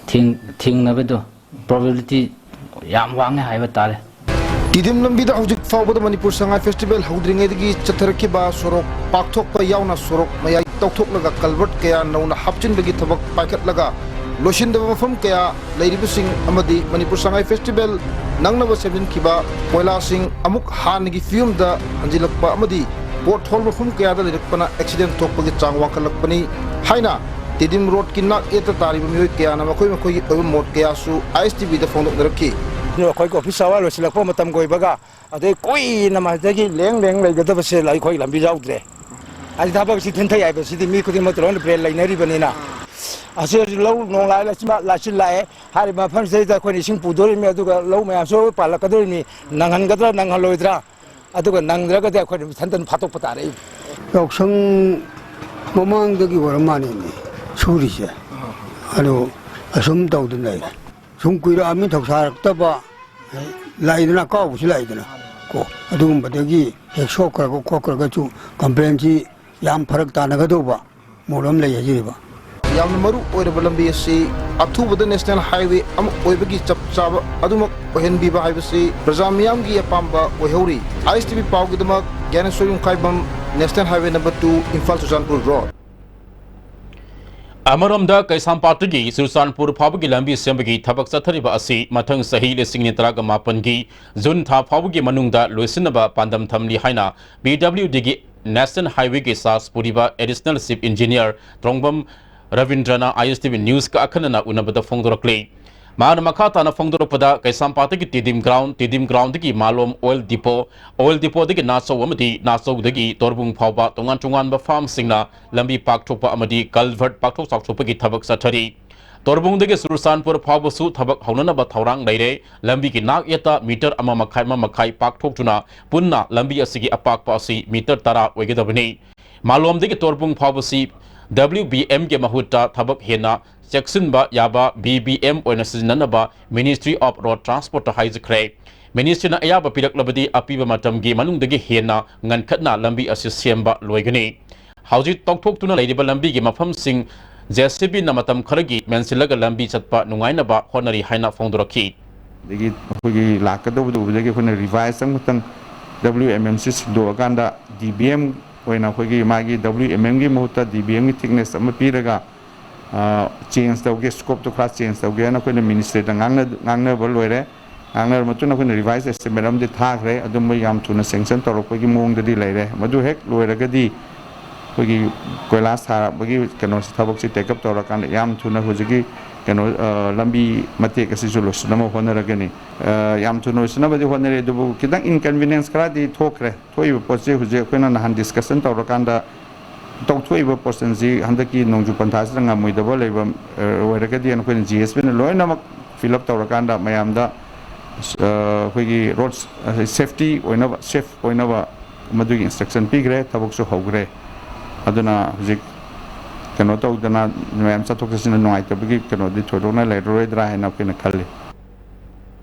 ꯊꯦꯡ-, ꯊꯦꯡꯅꯕꯗꯣ ꯄ꯭ꯔꯣꯕꯦꯕꯤꯂꯤꯇꯤ ꯌꯥꯝ ꯋꯥꯡꯉꯦ ꯍꯥꯏꯕ ꯇꯥꯔꯦ꯫ ꯇꯤꯗꯤꯝ ꯂꯝꯕꯤꯗ ꯍꯧꯖꯤꯛ ꯐꯥꯎꯕꯗ ꯃꯅꯤꯄꯨꯔ ꯁꯉꯥꯏ ꯐꯦꯁꯇꯤꯚꯦꯜ ꯍꯧꯗ꯭ꯔꯤꯉꯩꯗꯒꯤ ꯆꯠꯊꯔꯛꯈꯤꯕ ꯁꯣꯔꯣꯛ ꯄꯥꯛꯊꯣꯛꯄ ꯌꯥꯎꯅ ꯁꯣꯔꯣꯛ ꯃꯌꯥꯏ ꯇꯧꯊꯣꯛꯂꯒ ꯀꯜꯚꯔꯠ ꯀꯌꯥ ꯅꯧꯅ ꯍꯥꯞꯆꯤꯟꯕꯒꯤ ꯊꯕꯛ ꯄꯥꯏꯈꯠꯂꯒ ꯂꯣꯏꯁꯤꯟꯗꯕ ꯃꯐꯝ ꯀꯌꯥ ꯂꯩꯔꯤꯕꯁꯤꯡ ꯑꯃꯗꯤ ꯃꯅꯤꯄꯨꯔ ꯁꯉꯥꯏ ꯐꯦꯁꯇꯤꯚꯦꯜ ꯅꯪꯅꯕ ꯁꯦꯝꯖꯤꯟꯈꯤꯕ ꯀꯣꯏꯂꯥꯁꯤꯡ ꯑꯃꯨꯛ ꯍꯥꯟꯅꯒꯤ ꯐꯤꯕꯝꯗ ꯍꯟꯖꯤꯜꯂꯛꯄ ꯑꯃꯗꯤ ꯄꯣꯠ ꯍꯣꯜ ꯃꯐꯝ ꯀꯌꯥꯗ ꯂꯩꯔꯛꯄꯅ ꯑꯦꯛꯁꯤꯗꯦꯟ ꯊꯣꯛꯄꯒꯤ ꯆꯥꯡ ꯋꯥꯡꯈꯠꯂꯛꯄꯅꯤ ꯍꯥꯏꯅ ꯇꯤꯗꯤꯝ ꯔꯣꯗꯀꯤ ꯅꯥꯛ ꯌꯦꯠꯇ ꯇꯥꯔꯤꯕ ꯃꯤꯑꯣꯏ ꯀꯌꯥꯅ ꯃꯈꯣꯏ ꯃꯈꯣꯏꯒꯤ ꯑꯣꯏꯕ ꯃꯣꯠ ꯀꯌꯥꯁꯨ ꯑꯥꯏ ꯑꯦꯁ ꯇꯤ ꯚꯤꯗ ꯐꯣꯡꯗꯣꯛꯅꯔꯛꯈꯤ꯫ ꯑꯩꯈꯣꯏꯒꯤ ꯑꯣꯐꯤꯁ ꯑꯋꯥꯔ ꯂꯣꯏꯁꯤꯜꯂꯛꯄ ꯃꯇꯝꯒ ꯑꯣꯏꯕꯒ, ꯑꯗꯩ ꯀꯨꯏꯅ ꯃꯁꯤꯗꯒꯤ ꯂꯦꯡ ꯂꯦꯡ ꯂꯩꯒꯗꯕꯁꯦ ꯑꯩꯈꯣꯏ ꯂꯝꯕꯤ ꯌꯥꯎꯗ꯭ꯔꯦ꯫ ꯍꯥꯏꯗꯤ ꯊꯕꯛꯁꯤ ꯊꯤꯟꯊꯩ ꯍꯥꯏꯕꯁꯤꯗꯤ ꯃꯤ ꯈꯨꯗꯤꯡꯃꯛꯇ ꯂꯣꯏꯅ ꯕ꯭ꯔꯦꯟ ꯂꯩꯅꯔꯤꯕꯅꯤꯅ꯫ ꯑꯁꯤ ꯍꯧꯖꯤꯛ ꯂꯧ ꯅꯣꯡ ꯂꯥꯏ ꯂꯥꯏꯆꯤꯟ ꯂꯥꯛꯑꯦ꯫ ꯍꯥꯏꯔꯤꯕ ꯃꯐꯝꯁꯤꯗꯩꯗ ꯑꯩꯈꯣꯏꯅ ꯏꯁꯤꯡ ꯄꯨꯗꯣꯔꯤꯕꯅꯤ, ꯑꯗꯨꯒ ꯂꯧ ꯃꯌꯥꯝꯁꯨ ꯂꯣꯏ ꯄꯥꯜꯂꯛꯀꯗꯣꯔꯤꯕꯅꯤ꯫ ꯅꯪꯍꯟꯒꯗ꯭ꯔꯥ ꯅꯪꯍꯜꯂꯣꯏꯗ꯭ꯔꯥ? ꯑꯗꯨꯒ ꯅꯪꯗ꯭ꯔꯒꯗꯤ ꯑꯩꯈꯣꯏꯅ ꯃꯊꯟꯇ ꯐꯥꯠꯇꯣꯛꯄ ꯇꯥꯔꯦ꯫ ꯌꯥꯎꯁꯪ ꯃꯃꯥꯡꯗꯒꯤ ꯑꯣꯏꯔ ꯃꯥꯜꯂꯦꯅꯦ ꯁꯨꯔꯤꯁꯦ꯫ ꯑꯗꯨ ꯑꯁꯨꯝ ꯇꯧꯗꯅ ꯂꯩꯔꯦ꯫ ꯁꯨꯝ ꯀꯨꯏꯔꯛꯑꯃꯤ ꯊꯧꯁꯥꯔꯛꯇꯕ, ꯂꯥꯛꯏꯗꯅ, ꯑꯀꯥꯎꯕꯁꯨ ꯂꯥꯛꯏꯗꯅ꯫ ꯀꯣ, ꯑꯗꯨꯒꯨꯝꯕꯗꯒꯤ ꯍꯦꯛ ꯁꯣꯛꯈ꯭ꯔꯒ ꯈꯣꯠꯈ꯭ꯔꯒꯁꯨ ꯀꯝꯄ꯭ꯂꯦꯟꯁꯤ ꯌꯥꯝ ꯐꯔꯛ ꯇꯥꯅꯒꯗꯧꯕ ꯃꯣꯠ ꯑꯃ ꯂꯩ ꯍꯥꯏꯖꯔꯤꯕ꯫ ꯌꯥꯝꯅ ꯃꯔꯨ ꯑꯣꯏꯔꯕ ꯂꯝꯕꯤ ꯑꯁꯤ ꯑꯊꯨꯕꯗ ꯅꯦꯁꯅꯦꯜ ꯍꯥꯏꯋꯦ ꯑꯃ ꯑꯣꯏꯕꯒꯤ ꯆꯞ ꯆꯥꯕ ꯑꯗꯨꯃꯛ ꯑꯣꯏꯍꯟꯕꯤꯕ ꯍꯥꯏꯕꯁꯤ ꯄ꯭ꯔꯖꯥ ꯃꯤꯌꯥꯝꯒꯤ ꯑꯄꯥꯝꯕ ꯑꯣꯏꯍꯧꯔꯤ꯫ ꯑꯥꯏ ꯑꯦꯁ ꯇꯤ ꯚꯤ ꯄꯥꯎꯒꯤꯗꯃꯛ ꯒ꯭ꯌꯥꯅꯦꯁꯣꯔ ꯌꯨꯝꯈꯥꯏꯕꯝ, national highway number two, Imphal Churachandpur road. ꯑꯃꯔꯣꯝꯗ, ꯀꯩꯁꯥꯝꯄꯥꯠꯇꯒꯤ ꯆꯨꯔꯆꯥꯟꯄꯨꯔ ꯐꯥꯎꯕꯒꯤ ꯂꯝꯕꯤ ꯁꯦꯝꯕꯒꯤ ꯊꯕꯛ ꯆꯠꯊꯔꯤꯕ ꯑꯁꯤ ꯃꯊꯪ ꯆꯍꯤ ꯂꯤꯁꯤꯡ ꯑꯅꯤ ꯇꯔꯥꯃꯥꯄꯟꯒꯤ ꯖꯨꯟ ꯊꯥ ꯐꯥꯎꯕꯒꯤ ꯃꯅꯨꯡꯗ ꯂꯣꯏꯁꯤꯟꯅꯕ ꯄꯥꯟꯗꯝ ꯊꯝꯂꯤ ꯍꯥꯏꯅ ꯄꯤ ꯗꯕ꯭ꯂꯤꯎ ꯗꯤꯒꯤ ꯅꯦꯁꯅꯦꯜ ꯍꯥꯏꯋꯦꯒꯤ ꯆꯥꯔꯖ ꯄꯨꯔꯤꯕ ꯑꯦꯗꯤꯁꯅꯦꯜ ꯆꯤꯐ ꯏꯟꯖꯤꯅꯤꯌꯔ ꯇ꯭ꯔꯣꯡꯕꯝ ꯔꯕꯤꯟꯗ꯭ꯔꯅ ꯑꯥꯏ ꯑꯦꯁ ꯇꯤ ꯚꯤ ꯅ꯭ꯌꯨꯁꯀ ꯑꯈꯟꯅꯅ ꯎꯅꯕꯗ ꯐꯣꯡꯗꯣꯔꯛꯂꯤ꯫ ꯃꯍꯥꯛꯅ ꯃꯈꯥ ꯇꯥꯅ ꯐꯣꯡꯗꯣꯔꯛꯄꯗ, ꯀꯩꯁꯥꯝꯄꯥꯠꯇꯒꯤ ꯇꯤꯗꯤꯝ ꯒ꯭ꯔꯥꯎꯟ, ꯇꯤꯗꯤꯝ ꯒ꯭ꯔꯥꯎꯟꯗꯒꯤ ꯃꯥꯂꯣꯝ ꯑꯣꯏꯜ ꯗꯤꯄꯣ, ꯑꯣꯏꯜ ꯗꯤꯄꯣꯗꯒꯤ ꯅꯥꯆꯧ ꯑꯃꯗꯤ ꯅꯥꯆꯧꯗꯒꯤ ꯇꯣꯔꯕꯨꯡ ꯐꯥꯎꯕ ꯇꯣꯉꯥꯟ ꯇꯣꯉꯥꯟꯕ ꯐꯥꯔꯝꯁꯤꯡꯅ ꯂꯝꯕꯤ ꯄꯥꯛꯊꯣꯛꯄ ꯑꯃꯗꯤ ꯀꯜꯚꯔꯠ ꯄꯥꯛꯊꯣꯛ ꯆꯥꯎꯊꯣꯛꯄꯒꯤ ꯊꯕꯛ ꯆꯠꯊꯔꯤ꯫ ꯇꯣꯔꯕꯨꯡꯗꯒꯤ ꯆꯨꯔꯆꯥꯟꯄꯨꯔ ꯐꯥꯎꯕꯁꯨ ꯊꯕꯛ ꯍꯧꯅꯅꯕ ꯊꯧꯔꯥꯡ ꯂꯩꯔꯦ꯫ ꯂꯝꯕꯤꯒꯤ ꯅꯥꯛ ꯌꯦꯠꯇ ꯃꯤꯇꯔ ꯑꯃ ꯃꯈꯥꯏ, ꯑꯃ ꯃꯈꯥꯏ ꯄꯥꯛꯊꯣꯛꯇꯨꯅ ꯄꯨꯟꯅ ꯂꯝꯕꯤ ꯑꯁꯤꯒꯤ ꯑꯄꯥꯛꯄ ꯑꯁꯤ ꯃꯤꯇꯔ ꯇꯔꯥ ꯑꯣꯏꯒꯗꯕꯅꯤ꯫ ꯃꯥꯂꯣꯝꯗꯒꯤ ꯇꯣꯔꯕꯨꯡ ꯐꯥꯎꯕꯁꯤ ꯗꯕ꯭ꯂꯤꯎ ꯕꯤ ꯑꯦꯝꯒꯤ ꯃꯍꯨꯠꯇ ꯊꯕꯛ ꯍꯦꯟꯅ ꯆꯦꯛꯁꯤꯟꯕ ꯌꯥꯕ ꯕꯤ ꯕꯤ ꯑꯦꯝ ꯑꯣꯏꯅ ꯁꯤꯖꯤꯟꯅꯅꯕ Ministry of Road Transportꯇ ꯍꯥꯏꯖꯈ꯭ꯔꯦ꯫ ꯃꯤꯅꯤꯁꯇ꯭ꯔꯤꯅ ꯑꯌꯥꯕ ꯄꯤꯔꯛꯂꯕꯗꯤ ꯑꯄꯤꯕ ꯃꯇꯝꯒꯤ ꯃꯅꯨꯡꯗꯒꯤ ꯍꯦꯟꯅ ꯉꯟꯈꯠꯅ ꯂꯝꯕꯤ ꯑꯁꯤ ꯁꯦꯝꯕ ꯂꯣꯏꯒꯅꯤ꯫ ꯍꯧꯖꯤꯛ ꯇꯧꯊꯣꯛꯇꯨꯅ ꯂꯩꯔꯤꯕ ꯂꯝꯕꯤꯒꯤ ꯃꯐꯝꯁꯤꯡ ꯖꯦ ꯁꯤ ꯕꯤꯅ ꯃꯇꯝ ꯈꯔꯒꯤ ꯃꯦꯟꯁꯤꯜꯂꯒ ꯂꯝꯕꯤ ꯆꯠꯄ ꯅꯨꯡꯉꯥꯏꯅꯕ ꯍꯣꯠꯅꯔꯤ ꯍꯥꯏꯅ ꯐꯣꯡꯗꯣꯔꯛꯈꯤ꯫ ꯑꯗꯒꯤ ꯑꯩꯈꯣꯏꯒꯤ ꯂꯥꯛꯀꯗꯧꯕꯗ ꯎꯕꯗꯒꯤ ꯑꯩꯈꯣꯏꯅ ꯔꯤꯚꯥꯏꯁ ꯑꯃꯈꯛꯇꯪ W M M C ꯁꯤꯟꯗꯣꯛꯑꯀꯥꯟꯗ D B M ꯑꯣꯏꯅ ꯑꯩꯈꯣꯏꯒꯤ ꯃꯥꯒꯤ ꯗꯕ꯭ꯂꯤꯎ ꯑꯦꯝ ꯑꯦꯝꯒꯤ ꯃꯍꯨꯠꯇ ꯗꯤ ꯕꯤ ꯑꯦꯝꯒꯤ ꯊꯤꯛꯅꯦꯁ ꯑꯃ ꯄꯤꯔꯒ, ꯑ, ꯆꯦꯟꯖ ꯇꯧꯒꯦ, ꯁ꯭ꯀꯣꯞꯇꯣ ꯈꯔ ꯆꯦꯟꯖ ꯇꯧꯒꯦꯅ ꯑꯩꯈꯣꯏꯅ ꯃꯤꯅꯤꯁꯇ꯭ꯔꯤꯗ ꯉꯥꯡꯅ-, ꯉꯥꯡꯅꯕ ꯂꯣꯏꯔꯦ꯫ ꯉꯥꯡꯅꯔꯕ ꯃꯇꯨꯡꯗ ꯑꯩꯈꯣꯏꯅ ꯔꯤꯚꯥꯏꯁ ꯑꯦꯁꯇꯤꯃꯦꯠ ꯑꯃꯗꯤ ꯊꯥꯈ꯭ꯔꯦ꯫ ꯑꯗꯨꯝꯕ ꯌꯥꯝ ꯊꯨꯅ ꯁꯦꯡꯁꯟ ꯇꯧꯔꯛꯄꯒꯤ ꯃꯑꯣꯡꯗꯗꯤ ꯂꯩꯔꯦ꯫ ꯃꯗꯨ ꯍꯦꯛ ꯂꯣꯏꯔꯒꯗꯤ ꯑꯩꯈꯣꯏꯒꯤ ꯀꯣꯏꯂꯥꯁ ꯊꯥꯕꯒꯤ ꯀꯩꯅꯣꯁꯤ, ꯊꯕꯛꯁꯤ ꯇꯦꯛ ꯑꯞ ꯇꯧꯔꯀꯥꯟꯗ ꯌꯥꯝ ꯊꯨꯅ ꯍꯧꯖꯤꯛꯀꯤ ꯀꯩꯅꯣ, ꯑ, ꯂꯝꯕꯤ ꯃꯇꯦꯛ ꯑꯁꯤꯁꯨ ꯂꯣꯏꯁꯤꯟꯅꯕ ꯍꯣꯠꯅꯔꯒꯅꯤ꯫ ꯑ, ꯌꯥꯝ ꯊꯨꯅ ꯂꯣꯏꯁꯤꯟꯅꯕꯗꯤ ꯍꯣꯠꯅꯔꯤ, ꯑꯗꯨꯕꯨ ꯈꯤꯇꯪ ꯏꯟꯀꯟꯚꯤꯅꯤꯌꯦꯟꯁ ꯈꯔꯗꯤ ꯊꯣꯛꯈ꯭ꯔꯦ꯫ ꯊꯣꯛꯏꯕ ꯄꯣꯠꯁꯤ ꯍꯧꯖꯤꯛ ꯑꯩꯈꯣꯏꯅ ꯅꯍꯥꯟ ꯗꯤꯁꯀꯁꯟ ꯇꯧꯔꯀꯥꯟꯗ ꯇꯧꯊꯣꯛꯏꯕ ꯄꯣꯔꯁꯟꯁꯤ ꯍꯟꯗꯛꯀꯤ ꯅꯣꯡꯖꯨ ꯄꯟꯊꯥꯁꯤꯗ ꯉꯝꯃꯣꯏꯗꯕ ꯂꯩꯕ, ꯑ, ꯑꯣꯏꯔꯒꯗꯤ ꯑꯩꯈꯣꯏꯅ ꯖꯤ ꯑꯦꯁ ꯄꯤꯅ ꯂꯣꯏꯅꯃꯛ ꯐꯤꯜ ꯑꯞ ꯇꯧꯔꯀꯥꯟꯗ ꯃꯌꯥꯝꯗ, ꯑ, ꯑꯩꯈꯣꯏꯒꯤ ꯔꯣꯗ ꯁꯦꯐꯇꯤ ꯑꯣꯏꯅꯕ, ꯁꯦꯐ ꯑꯣꯏꯅꯕ ꯃꯗꯨꯒꯤ ꯏꯟꯁꯇ꯭ꯔꯛꯁꯟ ꯄꯤꯈ꯭ꯔꯦ꯫ ꯊꯕꯛꯁꯨ ꯍꯧꯈ꯭ꯔꯦ꯫ ꯑꯗꯨꯅ ꯍꯧꯖꯤꯛ ꯀꯩꯅꯣ ꯇꯧꯗꯅ ꯃꯌꯥꯝ ꯆꯠꯊꯣꯛ ꯆꯠꯁꯤꯟꯗ ꯅꯨꯡꯉꯥꯏꯇꯕꯒꯤ ꯀꯩꯅꯣꯗꯤ ꯊꯣꯏꯗꯣꯛꯅ ꯂꯩꯔꯔꯣꯏꯗ꯭ꯔꯥ ꯍꯥꯏꯅ ꯑꯩꯈꯣꯏꯅ ꯈꯜꯂꯤ꯫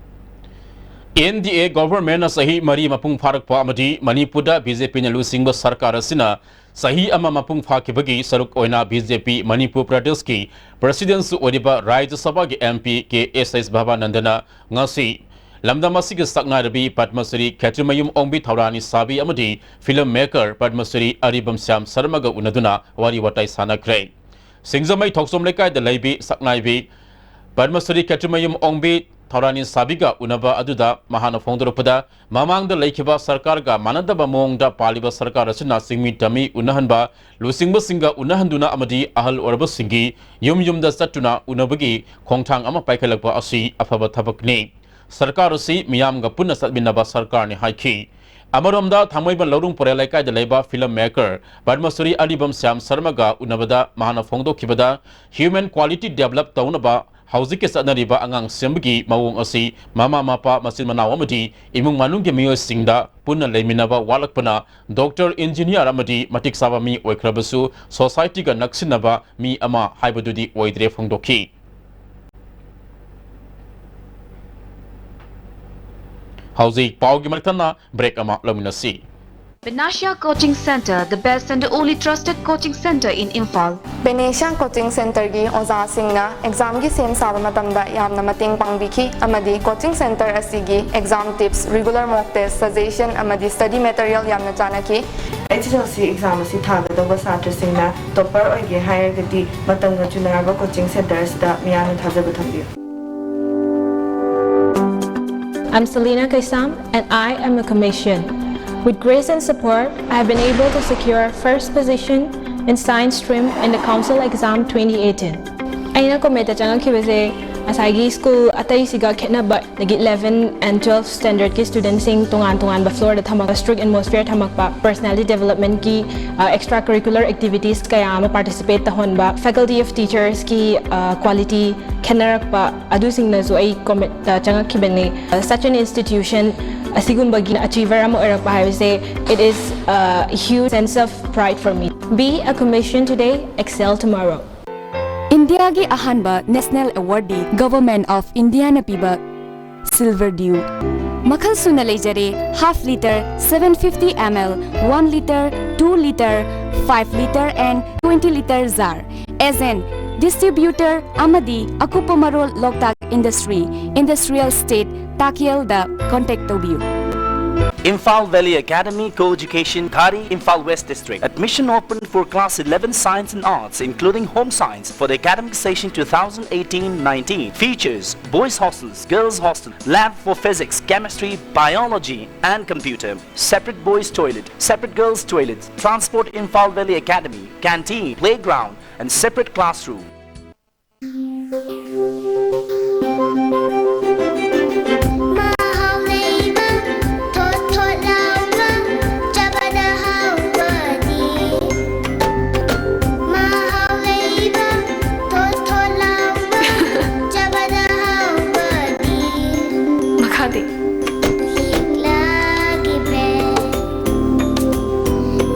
ꯑꯦꯟ ꯗꯤ ꯑꯦ ꯒꯣꯚꯔꯟꯃꯦꯟꯠꯅ ꯆꯍꯤ ꯃꯔꯤ ꯃꯄꯨꯡ ꯐꯥꯔꯛꯄ ꯑꯃꯗꯤ ꯃꯅꯤꯄꯨꯔꯗ ꯕꯤ ꯖꯦ ꯄꯤꯅ ꯂꯨꯆꯤꯡꯕ ꯁꯔꯀꯥꯔ ꯑꯁꯤꯅ ꯆꯍꯤ ꯑꯃ ꯃꯄꯨꯡ ꯐꯥꯈꯤꯕꯒꯤ ꯁꯔꯨꯛ ꯑꯣꯏꯅ ꯕꯤ ꯖꯦ ꯄꯤ ꯃꯅꯤꯄꯨꯔ ꯄ꯭ꯔꯗꯦꯁꯀꯤ ꯄ꯭ꯔꯁꯤꯗꯦꯟꯠꯁꯨ ꯑꯣꯏꯔꯤꯕ ꯔꯥꯖ꯭ꯌ ꯁꯚꯥꯒꯤ ꯑꯦꯝ ꯄꯤ ꯀꯦ ꯑꯦꯁ ꯑꯦꯁ ꯚꯕꯥꯅꯟꯗꯅ ꯉꯁꯤ ꯂꯝꯗꯝ ꯑꯁꯤꯒꯤ ꯁꯛꯅꯥꯏꯔꯕꯤ ꯄꯗꯃꯁ꯭ꯔꯤ ꯈꯦꯇ꯭ꯔꯤꯃꯌꯨꯝ ꯑꯣꯡꯕꯤ ꯊꯧꯔꯥꯅꯤ ꯁꯥꯕꯤ ꯑꯃꯗꯤ ꯐꯤꯂꯝ ꯃꯦꯀꯔ ꯄꯗꯃꯁ꯭ꯔꯤ ꯑꯔꯤꯕꯝ ꯁ꯭ꯌꯥꯝ ꯁꯔꯃꯒ ꯎꯅꯗꯨꯅ ꯋꯥꯔꯤ ꯋꯥꯇꯥꯏ ꯁꯥꯟꯅꯈ꯭ꯔꯦ꯫ ꯁꯤꯡꯖꯃꯩ ꯊꯣꯛꯆꯣꯝ ꯂꯩꯀꯥꯏꯗ ꯂꯩꯕꯤ ꯁꯛꯅꯥꯏꯕꯤ ꯄꯗꯃꯁ꯭ꯔꯤ ꯈꯦꯇ꯭ꯔꯤꯃꯌꯨꯝ ꯑꯣꯡꯕꯤ ꯊꯧꯔꯥꯅꯤ ꯁꯥꯕꯤꯒ ꯎꯅꯕ ꯑꯗꯨꯗ ꯃꯍꯥꯛꯅ ꯐꯣꯡꯗꯣꯔꯛꯄꯗ, ꯃꯃꯥꯡꯗ ꯂꯩꯈꯤꯕ ꯁꯔꯀꯥꯔꯒ ꯃꯥꯟꯅꯗꯕ ꯃꯑꯣꯡꯗ ꯄꯥꯜꯂꯤꯕ ꯁꯔꯀꯥꯔ ꯑꯁꯤꯅ ꯆꯤꯡꯃꯤ ꯇꯝꯃꯤ ꯎꯅꯍꯟꯕ, ꯂꯨꯆꯤꯡꯕꯁꯤꯡꯒ ꯎꯅꯍꯟꯗꯨꯅ ꯑꯃꯗꯤ ꯑꯍꯜ ꯑꯣꯏꯔꯕꯁꯤꯡꯒꯤ ꯌꯨꯝ ꯌꯨꯝꯗ ꯆꯠꯇꯨꯅ ꯎꯅꯕꯒꯤ ꯈꯣꯡꯊꯥꯡ ꯑꯃ ꯄꯥꯏꯈꯠꯂꯛꯄ ꯑꯁꯤ ꯑꯐꯕ ꯊꯕꯛꯅꯤ꯫ ꯁꯔꯀꯥꯔ ꯑꯁꯤ ꯃꯤꯌꯥꯝꯒ ꯄꯨꯟꯅ ꯆꯠꯃꯤꯟꯅꯕ ꯁꯔꯀꯥꯔꯅꯤ ꯍꯥꯏꯈꯤ꯫ ꯑꯃꯔꯣꯝꯗ, ꯊꯥꯡꯃꯩꯕꯟ ꯂꯧꯔꯨꯡ ꯄꯣꯔꯦꯜ ꯂꯩꯀꯥꯏꯗ ꯂꯩꯕ ꯐꯤꯂꯝ ꯃꯦꯀꯔ ꯄꯗꯃꯁ꯭ꯔꯤ ꯑꯔꯤꯕꯝ ꯁ꯭ꯌꯥꯝ ꯁꯔꯃꯒ ꯎꯅꯕꯗ ꯃꯍꯥꯛꯅ ꯐꯣꯡꯗꯣꯛꯈꯤꯕꯗ, ꯍ꯭ꯌꯨꯃꯦꯟ ꯀ꯭ꯋꯥꯂꯤꯇꯤ ꯗꯦꯚꯂꯞ ꯇꯧꯅꯕ ꯍꯧꯖꯤꯛꯀꯤ ꯆꯠꯅꯔꯤꯕ ꯑꯉꯥꯡ ꯁꯦꯝꯕꯒꯤ ꯃꯑꯣꯡ ꯑꯁꯤ ꯃꯃꯥ ꯃꯄꯥ ꯃꯆꯤꯟ ꯃꯅꯥꯎ ꯑꯃꯗꯤ ꯏꯃꯨꯡ ꯃꯅꯨꯡꯒꯤ ꯃꯤꯑꯣꯏꯁꯤꯡꯗ ꯄꯨꯟꯅ ꯂꯩꯃꯤꯟꯅꯕ ꯋꯥꯠꯂꯛꯄꯅ ꯗꯣꯛꯇꯔ, ꯏꯟꯖꯤꯅꯤꯌꯥꯔ ꯑꯃꯗꯤ ꯃꯇꯤꯛ ꯆꯥꯕ ꯃꯤ ꯑꯣꯏꯈ꯭ꯔꯕꯁꯨ ꯁꯣꯁꯥꯏꯇꯤꯒ ꯅꯛꯁꯤꯟꯅꯕ ꯃꯤ ꯑꯃ ꯍꯥꯏꯕꯗꯨꯗꯤ ꯑꯣꯏꯗ꯭ꯔꯦ ꯐꯣꯡꯗꯣꯛꯈꯤ꯫ ꯍꯧꯖꯤꯛ ꯄꯥꯎꯒꯤ ꯃꯔꯛ ꯊꯠꯅ ꯕ꯭ꯔꯦꯛ ꯑꯃ ꯂꯧꯃꯤꯟꯅꯁꯤ꯫ Panacea Coaching Center, the best and only trusted coaching center in Imphal. Panacea coaching ꯁꯦꯟꯇꯔꯒꯤ ꯑꯣꯖꯥꯁꯤꯡꯅ ꯑꯦꯛꯖꯥꯝꯒꯤ ꯁꯦꯝ ꯁꯥꯕ ꯃꯇꯝꯗ ꯌꯥꯝꯅ ꯃꯇꯦꯡ ꯄꯥꯡꯕꯤꯈꯤ ꯑꯃꯗꯤ ꯀꯣꯆꯤꯡ ꯁꯦꯟꯇꯔ ꯑꯁꯤꯒꯤ ꯑꯦꯛꯖꯥꯝ ꯇꯤꯞꯁ, ꯔꯤꯒꯨꯂꯔ ꯃꯣꯛ ꯇꯦꯁ, ꯁꯖꯦꯁꯟ ꯑꯃꯗꯤ ꯁ꯭ꯇꯗꯤ ꯃꯦꯇꯔꯤꯌꯦꯜ ꯌꯥꯝꯅ ꯆꯥꯟꯅꯈꯤ꯫ ꯑꯩꯆ ꯑꯦꯁ ꯑꯦꯜ ꯁꯤ ꯑꯦꯛꯖꯥꯝ ꯑꯁꯤ ꯊꯥꯒꯗꯧꯕ ꯁꯥꯇ꯭ꯔꯁꯤꯡꯅ ꯇꯣꯞꯄꯔ ꯑꯣꯏꯒꯦ ꯍꯥꯏꯔꯒꯗꯤ ꯃꯇꯝꯒ ꯆꯨꯅꯔꯕ ꯀꯣꯆꯤꯡ ꯁꯦꯟꯇꯔ ꯑꯁꯤꯗ ꯃꯤꯌꯥꯝꯅ ꯊꯥꯖꯕ ꯊꯝꯕꯤꯌꯨ꯫ I'm Selena Kaisam and I am a commission. With grace and support, I have been able to secure first position in science stream in the council exam twenty eighteen. ꯑꯩꯅ ꯀꯣꯃꯦꯠꯇ ꯆꯪꯉꯛꯈꯤꯕꯁꯦ ꯉꯁꯥꯏꯒꯤ school ꯑꯇꯩꯁꯤꯒ ꯈꯦꯠꯅꯕ, ꯑꯗꯒꯤ eleven and twelve standardꯀꯤ studentꯁꯤꯡ ꯇꯣꯉꯥꯟ ꯇꯣꯉꯥꯟꯕ floorꯗ ꯊꯝꯃꯒ strict atmosphere ꯊꯝꯃꯛꯄ, personality developmentꯀꯤ extra curricular activities ꯀꯌꯥ ꯑꯃ participate ꯇꯧꯍꯟꯕ, faculty of teachersꯀꯤ quality ꯈꯦꯠꯅꯔꯛꯄ, ꯑꯗꯨꯁꯤꯡꯅꯁꯨ ꯑꯩ ꯀꯣꯃꯦꯠꯇ ꯆꯪꯉꯛꯈꯤꯕꯅꯤ꯫ Such an institution, ꯑꯁꯤꯒꯨꯝꯕꯒꯤ achiever ꯑꯃ ꯑꯣꯏꯔꯛꯄ ꯍꯥꯏꯕꯁꯦ, it is a huge sense of pride for me. Be a commission today, excel tomorrow. ꯏꯟꯗꯤꯌꯥꯒꯤ ꯑꯍꯥꯟꯕ ꯅꯦꯁꯅꯦꯜ ꯑꯦꯋꯥꯔꯗꯤ ꯒꯚꯔꯟꯃꯦꯟꯠ ꯑꯣꯐ ꯏꯟꯗꯤꯌꯥꯅ ꯄꯤꯕ Silver Dew꯫ ꯃꯈꯜ ꯁꯨꯅ ꯂꯩꯖꯔꯦ, half litre, seven fifty ml, one litre, two litre, five litre and twenty litre jar꯫ Agent, distributor ꯑꯃꯗꯤ ꯑꯀꯨꯞꯄ ꯃꯔꯣꯜ ꯂꯣꯛꯇꯥꯛ industry, industrial state, ꯇꯥꯀꯦꯜꯗ contact ꯇꯧꯕꯤꯌꯨ꯫ Imphal Valley Academy Co-Education, Ghari, Imphal West District. Admission open for class eleven Science and Arts, including Home Science, for the academic session two thousand eighteen nineteen. Features: boys' hostels, girls' hostel, lab for physics, chemistry, biology, and computer. Separate boys' toilet, separate girls' toilet. Transport: Imphal Valley Academy, canteen, playground, and separate classroom. ꯃꯍꯥꯎ ꯂꯩꯕ, ꯊꯣꯠ ꯊꯣꯠ ꯂꯥꯎꯕ, ꯆꯥꯕꯗ ꯍꯥꯎꯕꯗꯤ꯫ ꯃꯍꯥꯎ ꯂꯩꯕ, ꯊꯣꯠ ꯊꯣꯠ ꯂꯥꯎꯕ, ꯆꯥꯕꯗ ꯍꯥꯎꯕꯗꯤ꯫ ꯃꯈꯥꯗꯤ? ꯂꯤꯛꯂꯥꯒꯤ bread,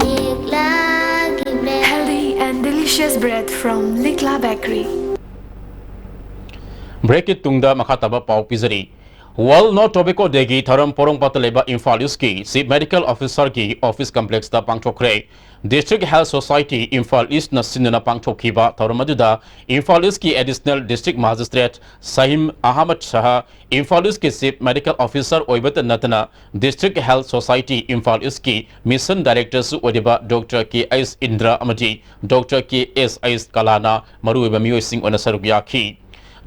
ꯂꯤꯛꯂꯥꯒꯤ bread꯫ Healthy and delicious bread from Likla Bakery. Break ꯀꯤ ꯇꯨꯡꯗ ꯃꯈꯥ ꯇꯥꯕ ꯄꯥꯎ ꯄꯤꯖꯔꯤ꯫ World No Tobacco Day ꯒꯤ ꯊꯧꯔꯝ ꯄꯣꯔꯣꯝꯄꯥꯠꯇ ꯂꯩꯕ ꯏꯝꯐꯥꯜ ꯏꯁꯀꯤ Chief Medical Officer ꯒꯤ office complex ꯇ ꯄꯥꯡꯊꯣꯛꯈ꯭ꯔꯦ꯫ District Health Society ꯏꯝꯐꯥꯜ ꯏꯁꯅ ꯁꯤꯟꯗꯨꯅ ꯄꯥꯡꯊꯣꯛꯈꯤꯕ ꯊꯧꯔꯝ ꯑꯗꯨꯗ ꯏꯝꯐꯥꯜ ꯏꯁꯀꯤ Additional District Magistrate ꯁꯍꯤꯝ ꯑꯍꯃꯗ ꯁꯍꯥ, ꯏꯝꯐꯥꯜ ꯏꯁꯀꯤ Chief Medical Officer ꯑꯣꯏꯕꯇ ꯅꯠꯇꯅ District Health Society ꯏꯝꯐꯥꯜ ꯏꯁꯀꯤ Mission Director ꯁꯨ ꯑꯣꯏꯔꯤꯕ Doctor ꯀꯦ ꯑꯩꯆ ꯏꯟꯗ꯭ꯔ ꯑꯃꯗꯤ Doctor ꯀꯦ ꯑꯦꯁ ꯑꯩꯆ ꯀꯂꯥꯅ ꯃꯔꯨꯑꯣꯏꯕ ꯃꯤꯑꯣꯏꯁꯤꯡ ꯑꯣꯏꯅ ꯁꯔꯨꯛ ꯌꯥꯈꯤ꯫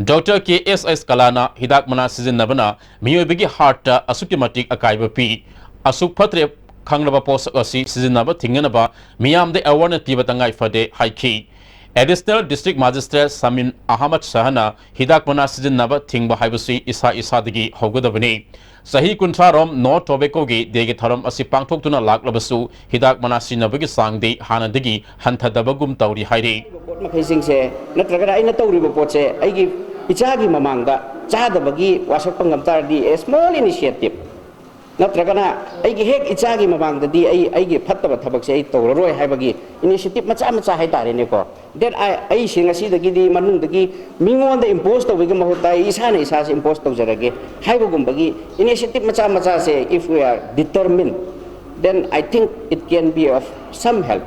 Doctor ꯀꯦ ꯑꯦꯁ ꯑꯩꯆ ꯀꯂꯥꯅ ꯍꯤꯗꯥꯛ ꯃꯅꯥ ꯁꯤꯖꯤꯟꯅꯕꯅ ꯃꯤꯑꯣꯏꯕꯒꯤ heart ꯇ ꯑꯁꯨꯛꯀꯤ ꯃꯇꯤꯛ ꯑꯀꯥꯏꯕ ꯄꯤ, ꯑꯁꯨꯛ ꯐꯠꯇ꯭ꯔꯦ ꯈꯪꯂꯕ ꯄꯣꯠꯁꯛ ꯑꯁꯤ ꯁꯤꯖꯤꯟꯅꯕ ꯊꯤꯡꯅꯅꯕ ꯃꯤꯌꯥꯝꯗ awareness ꯄꯤꯕ ꯇꯉꯥꯏ ꯐꯗꯦ ꯍꯥꯏꯈꯤ꯫ Additional District Magistrate ꯁꯃꯤꯝ ꯑꯍꯃꯗ ꯁꯍꯥꯅ ꯍꯤꯗꯥꯛ ꯃꯅꯥ ꯁꯤꯖꯤꯟꯅꯕ ꯊꯤꯡꯕ ꯍꯥꯏꯕꯁꯤ ꯏꯁꯥ ꯏꯁꯥꯗꯒꯤ ꯍꯧꯒꯗꯕꯅꯤ꯫ ꯆꯍꯤ ꯀꯨꯟꯊ꯭ꯔꯥ ꯔꯣꯝ No Tobacco ꯒꯤ Day ꯒꯤ ꯊꯧꯔꯝ ꯑꯁꯤ ꯄꯥꯡꯊꯣꯛꯇꯨꯅ ꯂꯥꯛꯂꯕꯁꯨ ꯍꯤꯗꯥꯛ ꯃꯅꯥ ꯁꯤꯖꯤꯟꯅꯕꯒꯤ ꯆꯥꯡꯗꯤ ꯍꯥꯟꯅꯗꯒꯤ ꯍꯟꯊꯗꯕꯒꯨꯝ ꯇꯧꯔꯤ ꯍꯥꯏꯔꯤ꯫ ꯄꯣꯠ ꯃꯈꯩꯁꯤꯡꯁꯦ ꯅꯠꯇ꯭ꯔꯒꯅ ꯑꯩꯅ ꯇꯧꯔꯤꯕ ꯄꯣꯠꯁꯦ ꯑꯩꯒꯤ ꯏꯆꯥꯒꯤ ꯃꯃꯥꯡꯗ ꯆꯥꯗꯕꯒꯤ ꯋꯥꯁꯛꯄ ꯉꯝ ꯇꯥꯔꯗꯤ, a small initiative, ꯅꯠꯇ꯭ꯔꯒꯅ ꯑꯩꯒꯤ ꯍꯦꯛ ꯏꯆꯥꯒꯤ ꯃꯃꯥꯡꯗꯗꯤ ꯑꯩ ꯑꯩꯒꯤ ꯐꯠꯇꯕ ꯊꯕꯛꯁꯦ ꯑꯩ ꯇꯧꯔꯔꯣꯏ ꯍꯥꯏꯕꯒꯤ initiative ꯃꯆꯥ ꯃꯆꯥ ꯍꯥꯏꯇꯥꯔꯦꯅꯦꯀꯣ, that I ꯑꯩꯁꯦ ꯉꯁꯤꯗꯒꯤꯗꯤ ꯃꯅꯨꯡꯗꯒꯤ ꯃꯤꯉꯣꯟꯗ impose ꯇꯧꯕꯒꯤ ꯃꯍꯨꯠꯇ ꯑꯩ ꯏꯁꯥꯅ ꯏꯁꯥꯁꯦ impose ꯇꯧꯖꯔꯒꯦ ꯍꯥꯏꯕꯒꯨꯝꯕꯒꯤ initiative ꯃꯆꯥ ꯃꯆꯥꯁꯦ, if we are determined, then I think it can be of some help.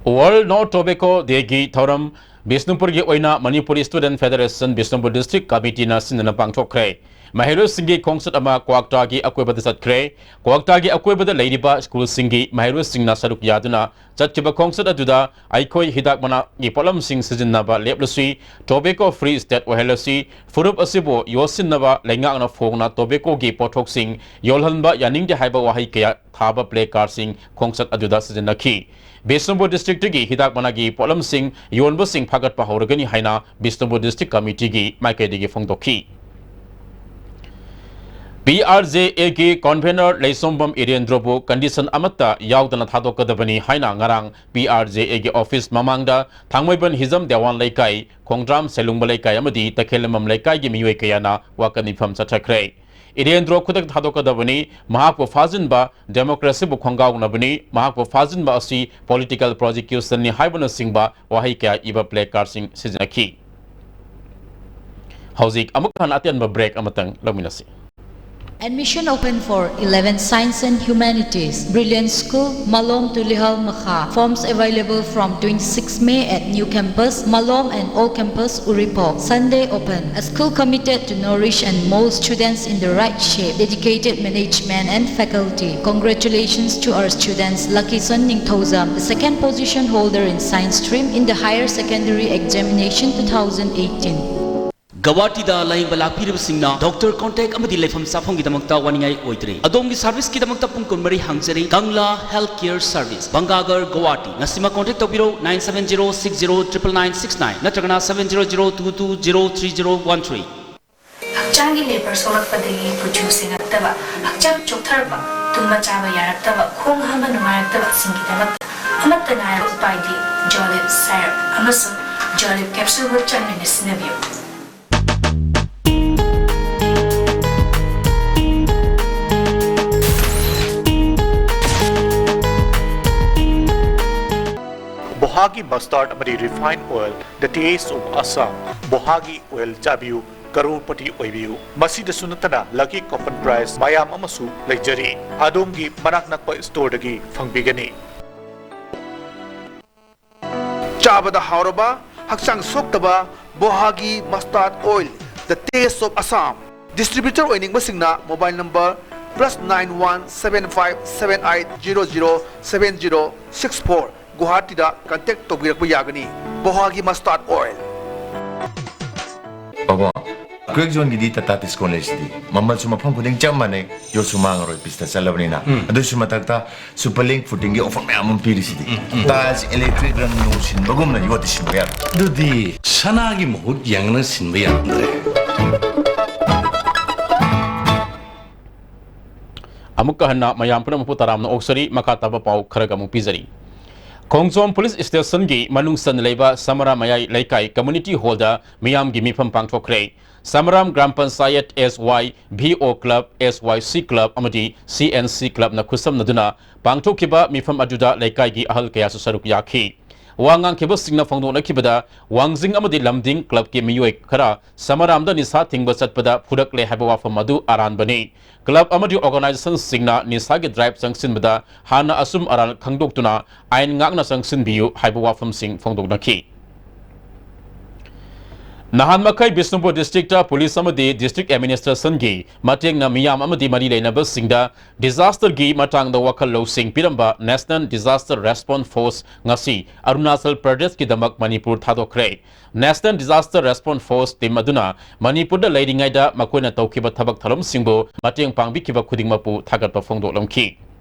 World No Tobacco Day ꯒꯤ ꯊꯧꯔꯝ ꯕꯤꯁꯅꯨꯄꯨꯔꯒꯤ ꯑꯣꯏꯅ Manipur Student Federation Bishnupur District Committee ꯅ ꯁꯤꯟꯗꯨꯅ ꯄꯥꯡꯊꯣꯛꯈ꯭ꯔꯦ꯫ ꯃꯍꯩꯔꯣꯏꯁꯤꯡꯒꯤ ꯈꯣꯡꯆꯠ ꯑꯃ ꯀ꯭ꯋꯥꯛꯇꯥꯒꯤ ꯑꯀꯣꯏꯕꯗ ꯆꯠꯈ꯭ꯔꯦ꯫ ꯀ꯭ꯋꯥꯛꯇꯥꯒꯤ ꯑꯀꯣꯏꯕꯗ ꯂꯩꯔꯤꯕ ꯁ꯭ꯀꯨꯜꯁꯤꯡꯒꯤ ꯃꯍꯩꯔꯣꯏꯁꯤꯡꯅ ꯁꯔꯨꯛ ꯌꯥꯗꯨꯅ ꯆꯠꯈꯤꯕ ꯈꯣꯡꯆꯠ ꯑꯗꯨꯗ ꯑꯩꯈꯣꯏ ꯍꯤꯗꯥꯛ ꯃꯅꯥꯒꯤ ꯄꯣꯠꯂꯝꯁꯤꯡ ꯁꯤꯖꯤꯟꯅꯕ ꯂꯦꯞꯂꯁꯤ, tobacco free state ꯑꯣꯏꯍꯜꯂꯁꯤ, ꯐꯨꯔꯨꯞ ꯑꯁꯤꯕꯨ ꯌꯣꯠꯁꯤꯟꯅꯕ ꯂꯩꯉꯥꯛꯅ ꯐꯣꯡꯅ tobacco ꯒꯤ ꯄꯣꯠꯊꯣꯛꯁꯤꯡ ꯌꯣꯜꯍꯟꯕ ꯌꯥꯅꯤꯡꯗꯦ ꯍꯥꯏꯕ ꯋꯥꯍꯩ ꯀꯌꯥ ꯊꯥꯕ placard ꯁꯤꯡ ꯈꯣꯡꯆꯠ ꯑꯗꯨꯗ ꯁꯤꯖꯤꯟꯅꯈꯤ꯫ ꯕꯤꯁꯅꯨꯄꯨꯔ District ꯇꯒꯤ ꯍꯤꯗꯥꯛ ꯃꯅꯥꯒꯤ ꯄꯣꯠꯂꯝꯁꯤꯡ ꯌꯣꯟꯕꯁꯤꯡ ꯐꯥꯒꯠꯄ ꯍꯧꯔꯒꯅꯤ ꯍꯥꯏꯅ ꯕꯤꯁꯅꯨꯄꯨꯔ District Committee ꯒꯤ ꯃꯥꯏꯀꯩꯗꯒꯤ ꯐꯣꯡꯗꯣꯛꯈꯤ꯫ P R J A ꯒꯤ convener ꯂꯩꯁꯣꯝꯕꯝ ꯏꯔꯦꯟꯗ꯭ꯔꯣꯕꯨ condition ꯑꯃꯠꯇ ꯌꯥꯎꯗꯅ ꯊꯥꯗꯣꯛꯀꯗꯕꯅꯤ ꯍꯥꯏꯅ ꯉꯔꯥꯡ P R J A ꯒꯤ office ꯃꯃꯥꯡꯗ ꯊꯥꯡꯃꯩꯕꯟ ꯍꯤꯖꯝ ꯗꯦꯋꯥꯟ ꯂꯩꯀꯥꯏ, ꯈꯣꯡꯗ꯭ꯔꯥꯝ ꯁꯦꯂꯨꯡꯕ ꯂꯩꯀꯥꯏ ꯑꯃꯗꯤ ꯇꯈꯦꯜꯂꯝꯕꯝ ꯂꯩꯀꯥꯏꯒꯤ ꯃꯤꯑꯣꯏ ꯀꯌꯥꯅ ꯋꯥꯀꯠ ꯃꯤꯐꯝ ꯆꯠꯊꯈ꯭ꯔꯦ꯫ ꯏꯔꯦꯟꯗ꯭ꯔꯣ ꯈꯨꯗꯛꯇ ꯊꯥꯗꯣꯛꯀꯗꯕꯅꯤ, ꯃꯍꯥꯛꯄꯨ ꯐꯥꯖꯤꯟꯕ democracy ꯕꯨ ꯈꯣꯡꯒꯥꯎꯅꯕꯅꯤ, ꯃꯍꯥꯛꯄꯨ ꯐꯥꯖꯤꯟꯕ ꯑꯁꯤ political prosecution ꯅꯤ ꯍꯥꯏꯕꯅꯆꯤꯡꯕ ꯋꯥꯍꯩ ꯀꯌꯥ ꯏꯕ placard ꯁꯤꯡ ꯁꯤꯖꯤꯟꯅꯈꯤ꯫ ꯍꯧꯖꯤꯛ ꯑꯃꯨꯛ ꯍꯟꯅ ꯑꯇꯦꯟꯕ break ꯑꯃꯇꯪ ꯂꯧꯃꯤꯟꯅꯁꯤ꯫ Admission open for eleven Science and Humanities, Brilliant School, Malom Tulihal Makha. Forms available from twenty-six May at new campus, Malom, and old campus, Uripok. Sunday open. A school committed to nourish and mold students in the right shape. Dedicated management and faculty. Congratulations to our students Lucky Son Ningthoujam, the second position holder in science stream in the higher secondary examination two thousand eighteen. ꯒꯧꯍꯥꯇꯤꯗ ꯂꯥꯌꯦꯡꯕ ꯂꯥꯛꯄꯤꯔꯤꯕꯁꯤꯡꯅ doctor contact ꯑꯃꯗꯤ ꯂꯩꯐꯝ ꯆꯥꯐꯝꯒꯤꯗꯃꯛꯇ ꯋꯥꯅꯤꯡꯉꯥꯏ ꯑꯣꯏꯗ꯭ꯔꯦ꯫ ꯑꯗꯣꯝꯒꯤ service ꯀꯤꯗꯃꯛꯇ ꯄꯨꯡ ꯀꯨꯟꯃꯔꯤ ꯍꯥꯡꯖꯔꯤ꯫ ꯀꯪꯂꯥ Health Care Service, ꯚꯪꯒꯥꯒꯔ, Guwahati. ꯉꯁꯤꯃꯛ contact ꯇꯧꯕꯤꯔꯣ, nine seven zero six zero triple nine six nine ꯅꯠꯇ꯭ꯔꯒꯅ seven zero zero two two zero three zero one three꯫ ꯍꯛꯆꯥꯡꯒꯤ labor ꯁꯣꯛꯂꯛꯄꯗꯒꯤ ꯀꯨꯆꯨ ꯁꯦꯡꯉꯛꯇꯕ, ꯍꯛꯆꯥꯡ ꯆꯣꯛꯊꯔꯛꯄ, ꯇꯨꯝꯕ ꯆꯥꯕ ꯌꯥꯔꯛꯇꯕ, ꯈꯣꯡ ꯍꯥꯝꯕ ꯅꯨꯡꯉꯥꯏꯔꯛꯇꯕꯁꯤꯡꯒꯤꯗꯃꯛꯇ ꯑꯃꯠꯇ ꯉꯥꯏꯔꯕ ꯎꯄꯥꯏꯗꯤ Jolib syrup ꯑꯃꯁꯨꯡ Jolib capsule ꯒ ꯆꯥꯡ ꯅꯥꯏꯅ ꯁꯤꯖꯤꯟꯅꯕꯤꯌꯨ꯫ ꯕꯣꯍꯥꯒꯤ mustard ꯑꯃꯗꯤ refined oil, the taste of Assam꯫ ꯕꯣꯍꯥꯒꯤ oil ꯆꯥꯕꯤꯌꯨ, ꯀꯔꯣꯔꯄꯇꯤ ꯑꯣꯏꯕꯤꯌꯨ꯫ ꯃꯁꯤꯗꯁꯨ ꯅꯠꯇꯅ lucky coupon prize ꯃꯌꯥꯝ ꯑꯃꯁꯨ ꯂꯩꯖꯔꯤ꯫ ꯑꯗꯣꯝꯒꯤ ꯃꯅꯥꯛ ꯅꯛꯄ storeꯗꯒꯤ ꯐꯪꯕꯤꯒꯅꯤ꯫ ꯆꯥꯕꯗ ꯍꯥꯎꯔꯕ, ꯍꯛꯆꯥꯡ ꯁꯣꯛꯇꯕ ꯕꯣꯍꯥꯒꯤ mustard oil, the taste of Assam꯫ Distributor ꯑꯣꯏꯅꯤꯡꯕꯁꯤꯡꯅ mobile number plus nine one seven five seven eight zero zero seven zero six four, ꯒꯨꯋꯥꯍꯥꯇꯤꯗ contact ꯇꯧꯕꯤꯔꯛꯄ ꯌꯥꯒꯅꯤ꯫ ꯕꯣꯍꯥꯒꯤ mustard oil꯫ ꯄꯥꯕꯨꯡ, crack zoneꯒꯤꯗꯤ Tata Tiscon ꯂꯩꯁꯤꯗꯤ꯫ ꯃꯃꯜꯁꯨ ꯃꯐꯝ ꯈꯨꯗꯤꯡ ꯆꯞ ꯃꯥꯟꯅꯩ, ꯌꯣꯠꯁꯨ ꯃꯥꯡꯉꯔꯣꯏ, ꯄꯤꯁꯇ ꯆꯠꯂꯕꯅꯤꯅ꯫ ꯎꯝ꯫ ꯑꯗꯨꯁꯨ ꯃꯊꯛꯇ Superlink Footingꯒꯤ offer ꯃꯌꯥꯝ ꯑꯃ ꯄꯤꯔꯤꯁꯤꯗꯤ꯫ ꯎꯝ, ꯎꯝ꯫ Tiles, electric ꯔꯪ ꯅꯨꯡ ꯁꯤꯟꯕꯒꯨꯝꯅ ꯌꯣꯠꯇꯤ ꯁꯤꯟꯕ ꯌꯥꯔꯣꯏ꯫ ꯑꯗꯨꯗꯤ ꯁꯅꯥꯒꯤ ꯃꯍꯨꯠ ꯌꯦꯡꯅ ꯁꯤꯟꯕ ꯌꯥꯔꯝꯗ꯭ꯔꯦ꯫ ꯑꯃꯨꯛꯀ ꯍꯟꯅ ꯃꯌꯥꯝ ꯄꯨꯝꯅꯃꯛꯄꯨ ꯇꯔꯥꯝꯅ ꯑꯣꯛꯆꯔꯤ꯫ ꯃꯈꯥ ꯇꯥꯕ ꯄꯥꯎ ꯈꯔꯒ ꯑꯃꯨꯛ ꯄꯤꯖꯔꯤ꯫ ꯈꯣꯡꯖꯣꯝ ꯄꯨꯂꯤꯁ ꯁ꯭ꯇꯦꯁꯟꯒꯤ ꯃꯅꯨꯡ ꯆꯟꯅ ꯂꯩꯕ ꯁꯃꯔꯥ ꯃꯌꯥꯏ ꯂꯩꯀꯥꯏ community hallꯗ ꯃꯤꯌꯥꯝꯒꯤ ꯃꯤꯐꯝ ꯄꯥꯡꯊꯣꯛꯈ꯭ꯔꯦ꯫ Samaram gram panchayat, S Y V O club, S Y C club ꯑꯃꯗꯤ C N C clubꯅ ꯈꯨꯠꯁꯝꯅꯗꯨꯅ ꯄꯥꯡꯊꯣꯛꯈꯤꯕ ꯃꯤꯐꯝ ꯑꯗꯨꯗ ꯂꯩꯀꯥꯏꯒꯤ ꯑꯍꯜ ꯀꯌꯥꯁꯨ ꯁꯔꯨꯛ ꯌꯥꯈꯤ꯫ ꯋꯥ ꯉꯥꯡꯈꯤꯕꯁꯤꯡꯅ ꯐꯣꯡꯗꯣꯛꯅꯈꯤꯕꯗ, ꯋꯥꯡꯖꯤꯡ ꯑꯃꯗꯤ ꯂꯝꯗꯤꯡ clubꯀꯤ ꯃꯤꯑꯣꯏ ꯈꯔ ꯁꯃꯔꯥꯝꯗ ꯅꯤꯁꯥ ꯊꯤꯡꯕ ꯆꯠꯄꯗ ꯐꯨꯔꯛꯂꯦ ꯍꯥꯏꯕ ꯋꯥꯐꯝ ꯑꯗꯨ ꯑꯔꯥꯟꯕꯅꯤ꯫ Club ꯑꯃꯗꯤ organizationꯁꯤꯡꯅ ꯅꯤꯁꯥꯒꯤ drive ꯆꯪꯁꯤꯟꯕꯗ ꯍꯥꯟꯅ ꯑꯆꯨꯝ ꯑꯔꯥꯟ ꯈꯪꯗꯣꯛꯇꯨꯅ ꯑꯥꯏꯟ ꯉꯥꯛꯅ ꯆꯪꯁꯤꯟꯕꯤꯌꯨ ꯍꯥꯏꯕ ꯋꯥꯐꯝꯁꯤꯡ ꯐꯣꯡꯗꯣꯛꯅꯈꯤ꯫ ꯅꯍꯥꯟ ꯃꯈꯩ ꯕꯤꯁꯅꯨꯄꯨꯔ districtꯇ ꯄꯨꯂꯤꯁ ꯑꯃꯗꯤ district administrationꯒꯤ ꯃꯇꯦꯡꯅ ꯃꯤꯌꯥꯝ ꯑꯃꯗꯤ ꯃꯔꯤ ꯂꯩꯅꯕꯁꯤꯡꯗ disasterꯒꯤ ꯃꯇꯥꯡꯗ ꯋꯥꯈꯜ ꯂꯧꯁꯤꯡ ꯄꯤꯔꯝꯕ National Disaster Response Force ꯉꯁꯤ Arunachal ꯄ꯭ꯔꯗꯦꯁꯀꯤꯗꯃꯛ Manipur ꯊꯥꯗꯣꯛꯈ꯭ꯔꯦ꯫ National Disaster Response Force team ꯑꯗꯨꯅ ꯃꯅꯤꯄꯨꯔꯗ ꯂꯩꯔꯤꯉꯩꯗ ꯃꯈꯣꯏꯅ ꯇꯧꯈꯤꯕ ꯊꯕꯛ ꯊꯧꯔꯝꯁꯤꯡꯕꯨ ꯃꯇꯦꯡ ꯄꯥꯡꯕꯤꯈꯤꯕ ꯈꯨꯗꯤꯡꯃꯛꯄꯨ ꯊꯥꯒꯠꯄ ꯐꯣꯡꯗꯣꯛꯂꯝꯈꯤ꯫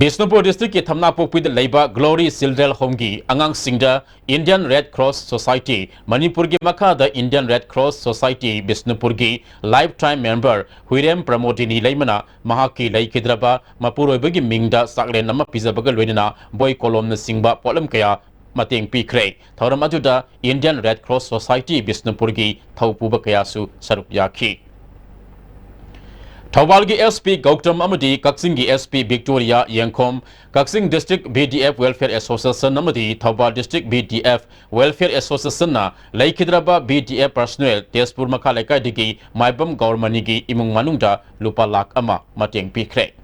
ꯕꯤꯁꯅꯨꯄꯨꯔ districtꯀꯤ ꯊꯝꯅꯥꯄꯣꯛꯄꯤꯗ ꯂꯩꯕ Glory Children Homeꯒꯤ ꯑꯉꯥꯡꯁꯤꯡꯗ Indian Red Cross Society, ꯃꯅꯤꯄꯨꯔꯒꯤ ꯃꯈꯥꯗ Indian Red Cross Society ꯕꯤꯁꯅꯨꯄꯨꯔꯒꯤ lifetime member ꯍꯨꯏꯔꯦꯝ Pramodini ꯂꯩꯃꯅ ꯃꯍꯥꯛꯀꯤ ꯂꯩꯈꯤꯗ꯭ꯔꯕ ꯃꯄꯨꯔꯣꯏꯕꯒꯤ ꯃꯤꯡꯗ ꯆꯥꯛꯂꯦꯟ ꯑꯃ ꯄꯤꯖꯕꯒ ꯂꯣꯏꯅꯅ ꯕꯣꯏ ꯀꯣꯂꯣꯝꯅꯆꯤꯡꯕ ꯄꯣꯠꯂꯝ ꯀꯌꯥ ꯃꯇꯦꯡ ꯄꯤꯈ꯭ꯔꯦ꯫ ꯊꯧꯔꯝ ꯑꯗꯨꯗ Indian Red Cross Society ꯕꯤꯁꯅꯨꯄꯨꯔꯒꯤ ꯊꯧꯄꯨꯕ ꯀꯌꯥꯁꯨ ꯁꯔꯨꯛ ꯌꯥꯈꯤ꯫ ꯊꯧꯕꯥꯜꯒꯤ S P ꯒꯧꯇꯝ ꯑꯃꯗꯤ ꯀꯛꯆꯤꯡꯒꯤ S P ꯕꯤꯛꯇꯣꯔꯤꯌꯥ ꯌꯦꯡꯈꯣꯝ, ꯀꯛꯆꯤꯡ District B D F Welfare Association ꯑꯃꯗꯤ Thoubal District B D F Welfare Associationꯅ ꯂꯩꯈꯤꯗ꯭ꯔꯕ B D F personnel Tezpur ꯃꯈꯥ ꯂꯩꯀꯥꯏꯗꯒꯤ ꯃꯥꯏꯕꯝ ꯒꯧꯔꯃꯅꯤꯒꯤ ꯏꯃꯨꯡ ꯃꯅꯨꯡꯗ ꯂꯨꯄꯥ ꯂꯥꯈ ꯑꯃ ꯃꯇꯦꯡ ꯄꯤꯈ꯭ꯔꯦ꯫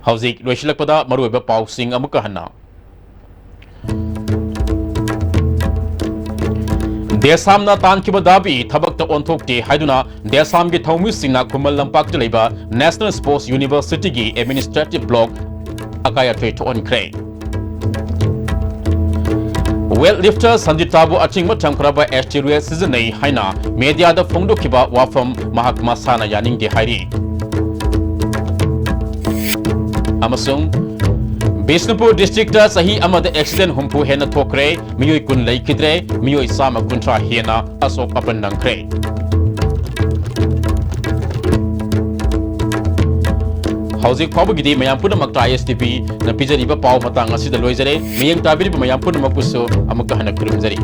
ꯍꯧꯖꯤꯛ ꯂꯣꯏꯁꯤꯜꯂꯛꯄꯗ ꯃꯔꯨꯑꯣꯏꯕ ꯄꯥꯎꯁꯤꯡ ꯑꯃꯨꯛꯀ ꯍꯟꯅ꯫ ꯗꯦꯁꯥꯝꯅ ꯇꯥꯟꯈꯤꯕ ꯗꯥꯕꯤ ꯊꯕꯛꯇ ꯑꯣꯟꯊꯣꯛꯇꯦ ꯍꯥꯏꯗꯨꯅ ꯗꯦꯁꯥꯝꯒꯤ ꯊꯧꯃꯤꯁꯤꯡꯅ ꯈꯨꯃꯟ ꯂꯝꯄꯥꯛꯇ ꯂꯩꯕ National Sports Universityꯒꯤ Administrative Block ꯑꯀꯥꯏ ꯑꯇꯣꯏ ꯊꯣꯛꯍꯟꯈ꯭ꯔꯦ꯫ Weightlifter ꯁꯟꯖꯤꯇꯥꯕꯨ ꯑꯆꯤꯡꯕ ꯊꯝꯈ꯭ꯔꯕ steroid ꯁꯤꯖꯤꯟꯅꯩ ꯍꯥꯏꯅ mediaꯗ ꯐꯣꯡꯗꯣꯛꯈꯤꯕ ꯋꯥꯐꯝ ꯃꯍꯥꯛ ꯃꯁꯥꯅ ꯌꯥꯅꯤꯡꯗꯦ ꯍꯥꯏꯔꯤ꯫ ꯑꯃꯁꯨꯡ ꯕꯤꯁꯅꯨꯄꯨꯔ districtꯇ ꯆꯍꯤ ꯑꯃꯗ accident ꯍꯨꯝꯐꯨ ꯍꯦꯟꯅ ꯊꯣꯛꯈ꯭ꯔꯦ, ꯃꯤꯑꯣꯏ ꯀꯨꯟ ꯂꯩꯈꯤꯗ꯭ꯔꯦ, ꯃꯤꯑꯣꯏ ꯆꯥꯝꯃ ꯀꯨꯟꯊ꯭ꯔꯥ ꯍꯦꯟꯅ ꯑꯁꯣꯛ ꯑꯄꯟ ꯅꯪꯈ꯭ꯔꯦ꯫ ꯍꯧꯖꯤꯛ ꯐꯥꯎꯕꯒꯤꯗꯤ ꯃꯌꯥꯝ ꯄꯨꯝꯅꯃꯛꯇ ISTVꯅ ꯄꯤꯖꯔꯤꯕ ꯄꯥꯎ ꯃꯇꯥꯡ ꯑꯁꯤꯗ ꯂꯣꯏꯖꯔꯦ꯫ ꯃꯤꯠꯌꯦꯡ ꯇꯥꯕꯤꯔꯤꯕ ꯃꯌꯥꯝ ꯄꯨꯝꯅꯃꯛꯄꯨꯁꯨ ꯑꯃꯨꯛꯀ ꯍꯟꯅ ꯈꯨꯔꯨꯝꯖꯔꯤ꯫